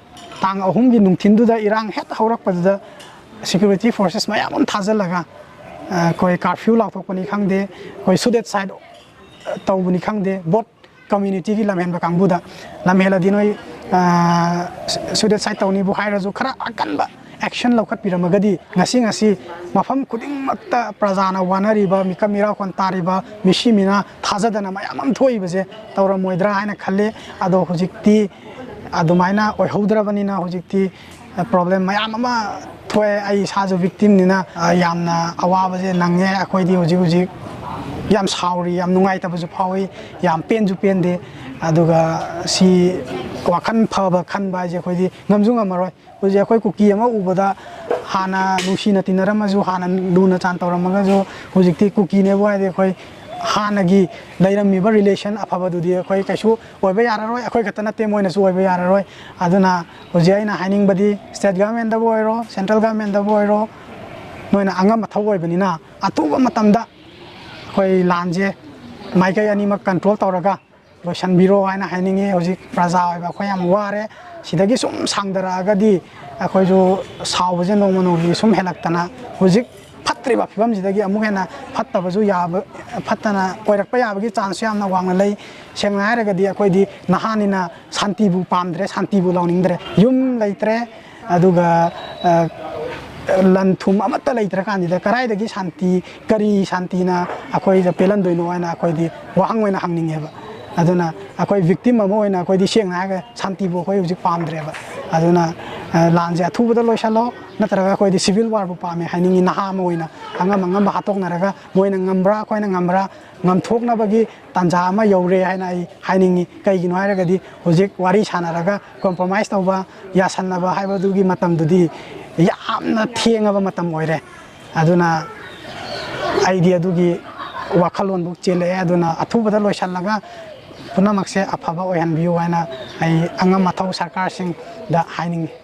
ꯇꯥꯡ ꯑꯍꯨꯝꯒꯤ ꯅꯨꯡꯊꯤꯟꯗꯨꯗ ꯏꯔꯥꯡ ꯍꯦꯛ ꯍꯧꯔꯛꯄꯗꯨꯗ ꯁꯦꯀ꯭ꯌꯨꯔꯤꯇꯤ ꯐꯣꯔꯁꯦꯁ ꯃꯌꯥꯝ ꯑꯃ ꯊꯥꯖꯤꯜꯂꯒ, ꯑ, ꯑꯩꯈꯣꯏ ꯀꯥꯔꯐ꯭ꯌꯨ ꯂꯥꯎꯊꯣꯛꯄꯅꯤ ꯈꯪꯗꯦ, ꯑꯩꯈꯣꯏ ꯁꯨꯠ ꯑꯦꯠ ꯁꯥꯏꯠ ꯇꯧꯕꯅꯤ ꯈꯪꯗꯦ, ꯕꯣꯠ ꯀꯝꯃ꯭ꯌꯨꯅꯤꯇꯤꯒꯤ ꯂꯝꯍꯦꯟꯕ ꯀꯥꯡꯕꯨꯗ, ꯂꯝꯍꯦꯜꯂꯗꯤ ꯅꯣꯏ ꯁꯨꯏꯁꯥꯏꯠ ꯇꯧꯅꯤꯕꯨ ꯍꯥꯏꯔꯁꯨ, ꯈꯔ ꯑꯀꯟꯕ ꯑꯦꯛꯁꯟ ꯂꯧꯈꯠꯄꯤꯔꯝꯃꯒꯗꯤ ꯉꯁꯤ ꯉꯁꯤ ꯃꯐꯝ ꯈꯨꯗꯤꯡꯃꯛꯇ ꯄ꯭ꯔꯖꯥꯅ ꯋꯥꯅꯔꯤꯕ, ꯃꯤꯀꯞ ꯃꯤꯔꯥꯎꯈꯣꯟ ꯇꯥꯔꯤꯕ, ꯃꯤꯁꯤ ꯃꯤꯅꯥ ꯊꯥꯖꯗꯅ ꯃꯌꯥꯝ ꯑꯃ ꯊꯣꯛꯏꯕꯁꯦ ꯇꯧꯔꯝꯃꯣꯏꯗ꯭ꯔꯥ ꯍꯥꯏꯅ ꯈꯜꯂꯤ꯫ ꯑꯗꯣ ꯍꯧꯖꯤꯛꯇꯤ ꯑꯗꯨꯃꯥꯏꯅ ꯑꯣꯏꯍꯧꯗ꯭ꯔꯕꯅꯤꯅ ꯍꯧꯖꯤꯛꯇꯤ ꯄ꯭ꯔꯣꯕ꯭ꯂꯦꯝ ꯃꯌꯥꯝ ꯑꯃ ꯊꯣꯛꯑꯦ꯫ ꯑꯩ ꯏꯁꯥꯁꯨ ꯚꯤꯛꯇꯤꯝꯅꯤꯅ, ꯑ, ꯌꯥꯝꯅ ꯑꯋꯥꯕꯁꯦ ꯅꯪꯉꯦ꯫ ꯑꯩꯈꯣꯏꯗꯤ ꯍꯧꯖꯤꯛ ꯍꯧꯖꯤꯛ ꯌꯥꯝ ꯁꯥꯎꯔꯤ, ꯌꯥꯝ ꯅꯨꯡꯉꯥꯏꯇꯕꯁꯨ ꯐꯥꯎꯏ, ꯌꯥꯝ ꯄꯦꯟꯁꯨ ꯄꯦꯟꯗꯦ꯫ ꯑꯗꯨꯒ ꯁꯤ ꯋꯥꯈꯜ ꯐꯕ ꯈꯟꯕ ꯍꯥꯏꯁꯦ ꯑꯩꯈꯣꯏꯗꯤ ꯉꯝꯁꯨ ꯉꯝꯃꯔꯣꯏ꯫ ꯍꯧꯖꯤꯛ ꯑꯩꯈꯣꯏ ꯀꯨꯀꯤ ꯑꯃ ꯎꯕꯗ ꯍꯥꯟꯅ ꯅꯨꯡꯁꯤꯅ ꯇꯤꯟꯅꯔꯝꯃꯁꯨ, ꯍꯥꯟꯅ ꯂꯨꯅ ꯆꯥꯟ ꯇꯧꯔꯝꯃꯒꯁꯨ, ꯍꯧꯖꯤꯛꯇꯤ ꯀꯨꯀꯤꯅꯦꯕꯨ ꯍꯥꯏꯔꯗꯤ ꯑꯩꯈꯣꯏ ꯍꯥꯟꯅꯒꯤ ꯂꯩꯔꯝꯃꯤꯕ ꯔꯤꯂꯦꯁꯟ ꯑꯐꯕꯗꯨꯗꯤ ꯑꯩꯈꯣꯏ ꯀꯩꯁꯨ ꯑꯣꯏꯕ ꯌꯥꯔꯔꯣꯏ꯫ ꯑꯩꯈꯣꯏ ꯈꯛꯇ ꯅꯠꯇꯦ, ꯃꯣꯏꯅꯁꯨ ꯑꯣꯏꯕ ꯌꯥꯔꯔꯣꯏ꯫ ꯑꯗꯨꯅ ꯍꯧꯖꯤꯛ ꯑꯩꯅ ꯍꯥꯏꯅꯤꯡꯕꯗꯤ, ꯁ꯭ꯇꯦꯠ ꯒꯚꯔꯟꯃꯦꯟꯗꯕꯨ ꯑꯣꯏꯔꯣ, ꯁꯦꯟꯇ꯭ꯔꯦꯜ ꯒꯚꯔꯟꯃꯦꯟꯗꯕꯨ ꯑꯣꯏꯔꯣ, ꯅꯣꯏꯅ ꯑꯉꯝ ꯑꯊꯧ ꯑꯣꯏꯕꯅꯤꯅ ꯑꯊꯨꯕ ꯃꯇꯝꯗ ꯑꯩꯈꯣꯏ ꯂꯥꯟꯁꯦ ꯃꯥꯏꯀꯩ ꯑꯅꯤꯃꯛ ꯀꯟꯇ꯭ꯔꯣꯜ ꯇꯧꯔꯒ ꯂꯣꯏꯁꯤꯟꯕꯤꯔꯣ ꯍꯥꯏꯅ ꯍꯥꯏꯅꯤꯡꯉꯤ꯫ ꯍꯧꯖꯤꯛ ꯄ꯭ꯔꯖꯥ ꯑꯣꯏꯕ ꯑꯩꯈꯣꯏ ꯌꯥꯝ ꯋꯥꯔꯦ꯫ ꯁꯤꯗꯒꯤ ꯁꯨꯝ ꯁꯥꯡꯊꯔꯛꯑꯒꯗꯤ ꯑꯩꯈꯣꯏꯁꯨ ꯁꯥꯎꯕꯁꯦ ꯅꯣꯡꯃ ꯅꯣꯡꯃꯒꯤ ꯁꯨꯝ ꯍꯦꯜꯂꯛꯇꯅ, ꯍꯧꯖꯤꯛ ꯐꯠꯇ꯭ꯔꯤꯕ ꯐꯤꯕꯝꯁꯤꯗꯒꯤ ꯑꯃꯨꯛ ꯍꯦꯟꯅ ꯐꯠꯇꯕꯁꯨ ꯌꯥꯕ, ꯐꯠꯇꯅ ꯑꯣꯏꯔꯛꯄ ꯌꯥꯕꯒꯤ ꯆꯥꯟꯁꯁꯨ ꯌꯥꯝꯅ ꯋꯥꯡꯅ ꯂꯩ꯫ ꯁꯦꯡꯅ ꯍꯥꯏꯔꯒꯗꯤ ꯑꯩꯈꯣꯏꯗꯤ ꯅꯍꯥꯅꯤꯅ ꯁꯥꯟꯇꯤꯕꯨ ꯄꯥꯝꯗ꯭ꯔꯦ, ꯁꯥꯟꯇꯤꯕꯨ ꯂꯧꯅꯤꯡꯗ꯭ꯔꯦ꯫ ꯌꯨꯝ ꯂꯩꯇ꯭ꯔꯦ, ꯑꯗꯨꯒ, ꯑ, ꯂꯟ ꯊꯨꯝ ꯑꯃꯠꯇ ꯂꯩꯇ꯭ꯔꯀꯥꯟꯁꯤꯗ ꯀꯗꯥꯏꯗꯒꯤ ꯁꯥꯟꯇꯤ, ꯀꯔꯤ ꯁꯥꯟꯇꯤꯅ ꯑꯩꯈꯣꯏꯗ ꯄꯦꯜꯍꯟꯗꯣꯏꯅꯣ ꯍꯥꯏꯅ ꯑꯩꯈꯣꯏꯗꯤ ꯋꯥꯍꯪ ꯑꯣꯏꯅ ꯍꯪꯅꯤꯡꯉꯦꯕ꯫ ꯑꯗꯨꯅ ꯑꯩꯈꯣꯏ ꯚꯤꯛꯇꯤꯝ ꯑꯃ ꯑꯣꯏꯅ ꯑꯩꯈꯣꯏꯗꯤ ꯁꯦꯡꯅ ꯍꯥꯏꯔꯒ ꯁꯥꯟꯇꯤꯕꯨ ꯑꯩꯈꯣꯏ ꯍꯧꯖꯤꯛ ꯄꯥꯝꯗ꯭ꯔꯦꯕ꯫ ꯑꯗꯨꯅ, ꯑ, ꯂꯥꯟꯁꯦ ꯑꯊꯨꯕꯗ ꯂꯣꯏꯁꯤꯜꯂꯣ, ꯅꯠꯇ꯭ꯔꯒ ꯑꯩꯈꯣꯏꯗꯤ ꯁꯤꯚꯤꯜ ꯋꯥꯔꯕꯨ ꯄꯥꯝꯃꯦ ꯍꯥꯏꯅꯤꯡꯉꯤ꯫ ꯅꯍꯥ ꯑꯃ ꯑꯣꯏꯅ ꯑꯉꯝ ꯑꯉꯝꯕ ꯍꯥꯠꯇꯣꯛꯅꯔꯒ ꯃꯣꯏꯅ ꯉꯝꯕ꯭ꯔꯥ, ꯑꯩꯈꯣꯏꯅ ꯉꯝꯕ꯭ꯔꯥ, ꯉꯝꯊꯣꯛꯅꯕꯒꯤ ꯇꯥꯟꯖꯥ ꯑꯃ ꯌꯧꯔꯦ ꯍꯥꯏꯅ ꯑꯩ ꯍꯥꯏꯅꯤꯡꯉꯤ꯫ ꯀꯩꯒꯤꯅꯣ ꯍꯥꯏꯔꯒꯗꯤ ꯍꯧꯖꯤꯛ ꯋꯥꯔꯤ ꯁꯥꯟꯅꯔꯒ, ꯀꯣꯝꯄ꯭ꯔꯣꯃꯥꯏꯁ ꯇꯧꯕ, ꯌꯥꯁꯟꯅꯕ ꯍꯥꯏꯕꯗꯨꯒꯤ ꯃꯇꯝꯗꯨꯗꯤ ꯌꯥꯝꯅ ꯊꯦꯡꯉꯕ ꯃꯇꯝ ꯑꯣꯏꯔꯦ꯫ ꯑꯗꯨꯅ ꯑꯩꯗꯤ ꯑꯗꯨꯒꯤ ꯋꯥꯈꯜꯂꯣꯟꯕꯨ ꯆꯦꯜꯂꯛꯑꯦ꯫ ꯑꯗꯨꯅ ꯑꯊꯨꯕꯗ ꯂꯣꯏꯁꯤꯜꯂꯒ ꯄꯨꯝꯅꯃꯛꯁꯦ ꯑꯐꯕ ꯑꯣꯏꯍꯟꯕꯤꯌꯨ ꯍꯥꯏꯅ ꯑꯩ ꯑꯉꯝ ꯑꯊꯧ ꯁꯔꯀꯥꯔꯁꯤꯡꯗ ꯍꯥꯏꯅꯤꯡꯉꯤ꯫